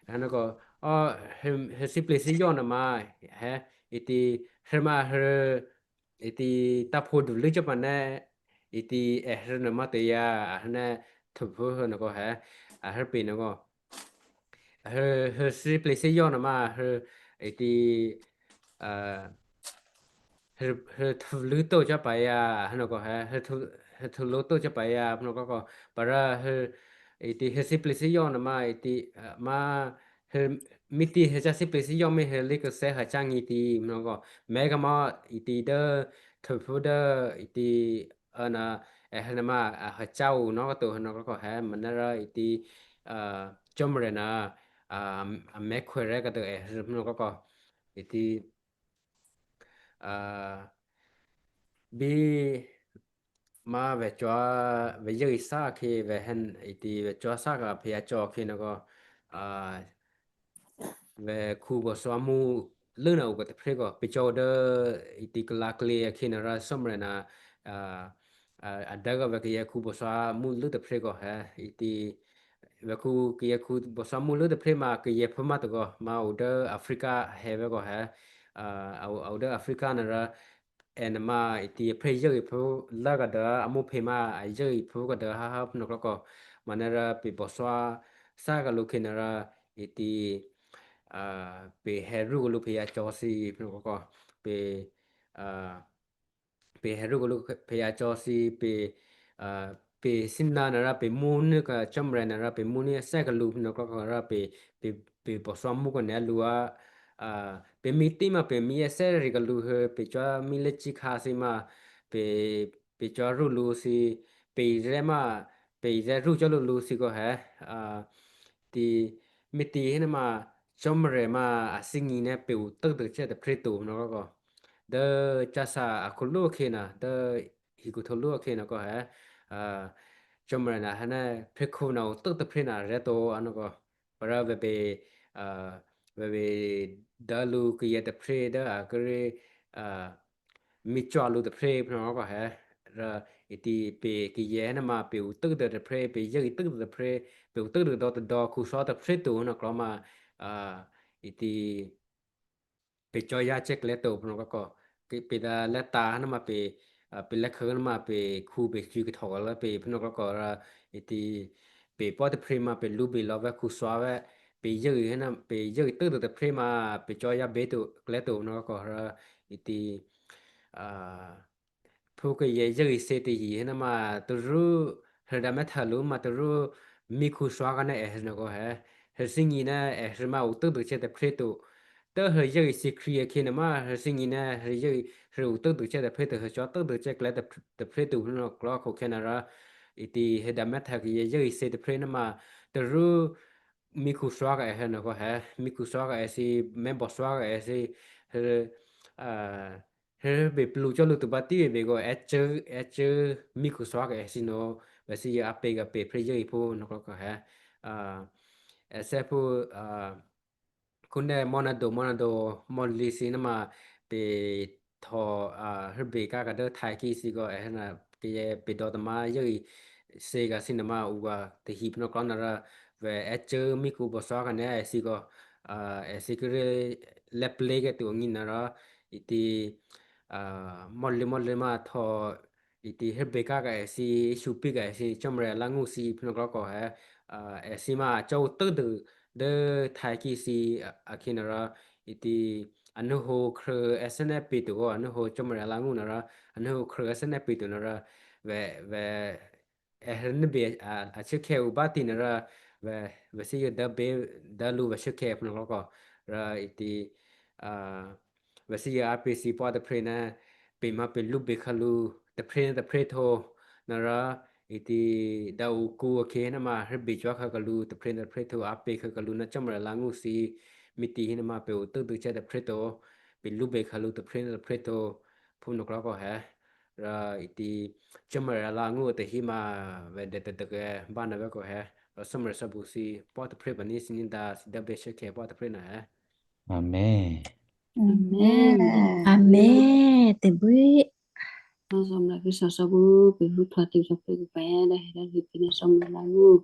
A na k'o, a, ha shinˉ ple shinˉ yawˇ na ma, ha, i ti, ha ma ha, i ti, taˇ hpu duˬ leuˉ caˇ pa na, i ti, e ha na ma te ya, a ha na, htuꞈ hpu hui na k'o ha, a ha peꞈ na k'o, ha shinˉ ple shinˉ yawˇ na ma, ha, i ti, a, ha, ha htuꞈ leuˉ toˇ caˇ pa ya, ha na k'o ha, ha htuꞈ leuˉ toˇ caˇ pa ya hpu nawˬ k'aw k'aw, pa ra, i ti ha shinˉ ple shinˉ yawˇ na ma, i ti, a, ma, ha, miˇ ti ha caˇ shinˉ ple shinˉ yawˇ mehˆ ha le keu sehˉ ha caˇ nyi ti hpu nawˬ k'aw, mehˉ g'a ma, i ti dawˇ, htuꞈ hpu dawˇ, i ti, a na, e ha na ma, a, ha caˇ oˬ nawˉ kaꞈ to hpu nawˬ k'aw k'aw ha, ma na ra i ti, a, cawˇ ma rehˬ na, a, a mehˉ hkawehˇ rehˉ kaꞈ to e hpu nawˬ k'aw k'aw, i ti, a, biˇ maˇ ve cawˇ ve yawˇ iˍ saˉ hk'e ve hen, i ti ve cawˇ saˉ kaꞈ hpeꞈ yaˇ cawˬ hk'e na k'o, a, ve hku bawˬ sawˉ mvuhˇ leuˉ na oˬ kaꞈ teˇ hpeˇ k'o, peˇ cawˇ dawˇ, i ti ka la kle hk'e na ra sawˉ ma rehˬ na, a, a dawˇ g'a ve ka yehˬ hku bawˬ sawˉ mvuhˇ leuˉ teˇ hpeˇ k'o ha, i ti, ve hku ka yehˬ hku bawˬ sawˉ mvuhˇ leuˉ teˇ hpeˇ ma ka yehˬ hpu maˇ tuˬ k'o, ma oˬ dawˇ Africa heh ve k'o ha, a, oˬ dawˇ Africa na ra, e na ma i ti hpeˇ yawˇ iˍ hpu laˇ kaꞈ dawˇ, a mvuhˇ hpeˇ ma yawˇ iˍ hpu kaꞈ dawˇ ha ha hpu nawˬ k'aw k'aw, ma na ra peˇ bawˬ sawˉ saˉ kaꞈ lo hk'e na ra, i ti, a, peˇ heh ruˇ kaꞈ lo hpeꞈ yaˇ cawˬ si hpu nawˬ k'aw k'aw, peˇ, a, peˇ heh ruˇ kaꞈ lo hpeꞈ yaˇ cawˬ si, peˇ, a, peˇ siˉ na na ra peˇ mvuhˇ nuˇ kaꞈ cawˇ ma rehˬ na ra peˇ mvuhˇ nuˇ sehˉ kaꞈ lo hpu nawˬ k'aw k'aw ra peˇ, peˇ, peˇ bawˬ sawˉ mvuhˇ k'aw nehˬ lo a, a, peˇ miˇ tiˉ ma peˇ miˇ yehˬ sehˉ riˍ kaꞈ lo hui peˇ cawˇ miˇ leh ciˇ hk'a si ma, peˇ, peˇ cawˇ ruˇ lo si, peˇ rehˇ ma, peˇ rehˇ ruˇ cawˇ lo lo si k'o ha, a, ti, miˇ ti heh na ma, cawˇ ma rehˬ ma, a siˉ nyi nehˬ peˇ uˍ teuˆ tuˬ chehˇ teˇ hpeˇ toˬ hpu nawˬ k'aw k'aw, dawˇ caˇ sa a hk'aw lo hk'e na dawˇ hiˍ kuˬ hto lo hk'e na k'o ha, a, cawˇ ma rehˬ na ha na hpeˇ hkuˇ na uˍ teuˆ teˇ hpeˇ na rehˇ to a nawˬ k'aw, pa ra ve peˇ, a, ve ve dawˇ lo ka yehˬ teˇ hpeˇ dawˇ a ka re, a, miˇ cawˇ lo teˇ hpeˇ hpu nawˬ k'aw ha, ra, i ti peˇ ka yehˬ heh na ma peˇ uˍ teuˆ tuˬ teˇ hpeˇ, peˇ yawˇ iˍ teuˆ tuˬ teˇ hpeˇ, peˇ uˍ teuˆ tuˬ dawˇ teˇ dawˇ hku sawˉ teˇ hpeˇ toˬ hpu nawˬ k'aw ma, a, i ti peˇ cawˇ yaˇ chehˇ k'ai leh toˬ hpu nawˬ k'aw k'aw, peˇ daꞈ leh taˍ na ma peˇ, a, peˇ leh hk'e na ma peˇ hku peˇ cuˇ k'ai htaꞈ g'a la peˇ hpu nawˬ k'aw k'aw ra, i ti peˇ pawˆ teˇ hpeˇ ma peˇ luˇ beˬ law ve hku sawˉ ve, peˇ yawˇ iˍ heh na peˇ yawˇ iˍ teuˆ tuˬ teˇ hpeˇ ma peˇ cawˇ yaˇ beˇ toˬ k'ai leh toˬ hpu nawˬ k'aw k'aw ra, i ti, a, hpu ka yehˬ yawˇ iˍ se teˇ yiˍ heh na ma, teˇ ruˇ, heh daꞈ mehˉ htaꞈ lo ma teˇ ruˇ, miˇ hku sawˉ g'a nehˬ e heh na k'o ha, heh siˉ nyi nehˬ e heh ma uˍ teuˆ tuˬ chehˇ teˇ hpeˇ toˬ, teˇ heh yawˇ iˍ se Hkriꞈ hk'e na ma, heh siˉ nyi nehˬ heh yawˇ iˍ heh uˍ teuˆ tuˬ chehˇ teˇ hpeˇ toˬ, heh cawˇ teuˆ tuˬ chehˇ k'ai leh teˇ hpeˇ toˬ hpu nawˬ k'aw k'aw hk'e na ra, i ti heh daꞈ mehˉ htaꞈ ka yehˬ yawˇ iˍ se teˇ hpeˇ na ma, teˇ ruˇ, miˇ hku sawˉ g'a e heh na k'o ha, miˇ hku sawˉ g'a e se, mehˉ bawˬ sawˉ g'a e se, heh, a, heh beˬ pluꞈ cawˇ lo tuˬ ba tiˉ ve beˬ k'o, e ceuˇ, e ceuˇ miˇ hku sawˉ g'a e se nawˬ, ve se yawˇ a peˇ g'a peˇ hpeˇ yawˇ iˍ hpu nawˬ k'aw k'aw ha, a, e sehˉ hpu, a, hku nehˬ mawˇ na doˬ mawˇ na doˬ mawˇ le se na ma, peˇ htaw, heuˆ beˬ kaˇ kaꞈ dawˇ htaiˍ kiˇ si k'o, eˬ, ke yehˬ peˬ dawˬ taˍ ma yawˇ hui se g'a si naˍ ma uˬ g'a teꞈ hiˍ hpu nawˬ k'aw na ra, ve ehˉ ceuˬ miˬ kuˬ bawˬ sawˉ kaꞈ neˉ ehˉ si k'o, ehˉ si k'o leh pleh geh tuˬ awˬ nyi na ra, iˉ ti mawˇ le mawˇ le maˇ htaw, iˉ ti heuˆ beˬ kaˇ kaꞈ ehˉ si, shu piˇ kaꞈ ehˉ si, cawˇ maˍ rehˍ laˇ ngeuˆ si hpu nawˬ k'aw k'o hehˉ, ehˉ si maˇ cawˇ teuˉ deuˬ dawˇ htaiˍ kiˇ si, aˬ hk'e na ra, iˉ ti aˬ nuˇ ho hk'reu ehˉ sehnˉ piˇ tuˬ k'o, aˬ nuˇ ho cawˇ maˍ rehˍ laˇ ngeuˆ na ra, aˬ nuˇ ho hk'reu ehˉ sehnˉ piˇ tuˬ na ra, ve ve ehˉ neˇ beˬ aˬ chehˇ hkeh uˬ baˆ tiꞈ na ra, ve ve si yawˇ dawˇ beˬ dawˇ lu ve chehˇ hkeh hpu nawˬ k'aw k'o, ra iˉ ti ve si yawˇ a peˬ si pawˆ teˇ hpehˇ na, peˬ maˇ peˬ luˇ beˬ hk'a lu, teˇ hpehˇ na teˇ hpehˇ hto na ra, iˉ ti daꞈ uˬ kuˬ awˬ hk'e na ma heuˆ beˬ cawˇ hk'a kaˬ lu, teˇ hpehˇ na teˇ hpehˇ hto a peˬ hk'a kaˬ lu na cawˇ maˍ rehˍ laˇ ngeuˆ si, miˬ tiꞈ heˆ na ma peˬ uˬ teuˆ deuˬ chehˇ teˇ hpehˇ hto, peˬ luˇ beˬ hk'a lu teˇ hpehˇ na teˇ hpehˇ hto, hpu nawˬ k'aw k'o hehˉ, ra iˉ ti cawˇ maˍ rehˍ laˇ ngeuˆ teˇ heˆ ma ve dehꞈ te te geh baˆ na ve k'o hehˉ, ra cawˇ maˍ rehˍ sa bu si pawˆ teˇ hpehˇ pa neˉ si neˉ daꞈ si dawˇ beˬ chehˇ hkeh pawˆ teˇ hpehˇ na hehˉ. Aˍmenˍ. Aˍmenˍ. Teˇ buiˇ. Sa bu peˬ hu htaw te ca hpehˇ kuˬ pehˍ daꞈ hehˉ daꞈ ve peˬ na cawˇ maˍ rehˍ laˇ ngeuˆ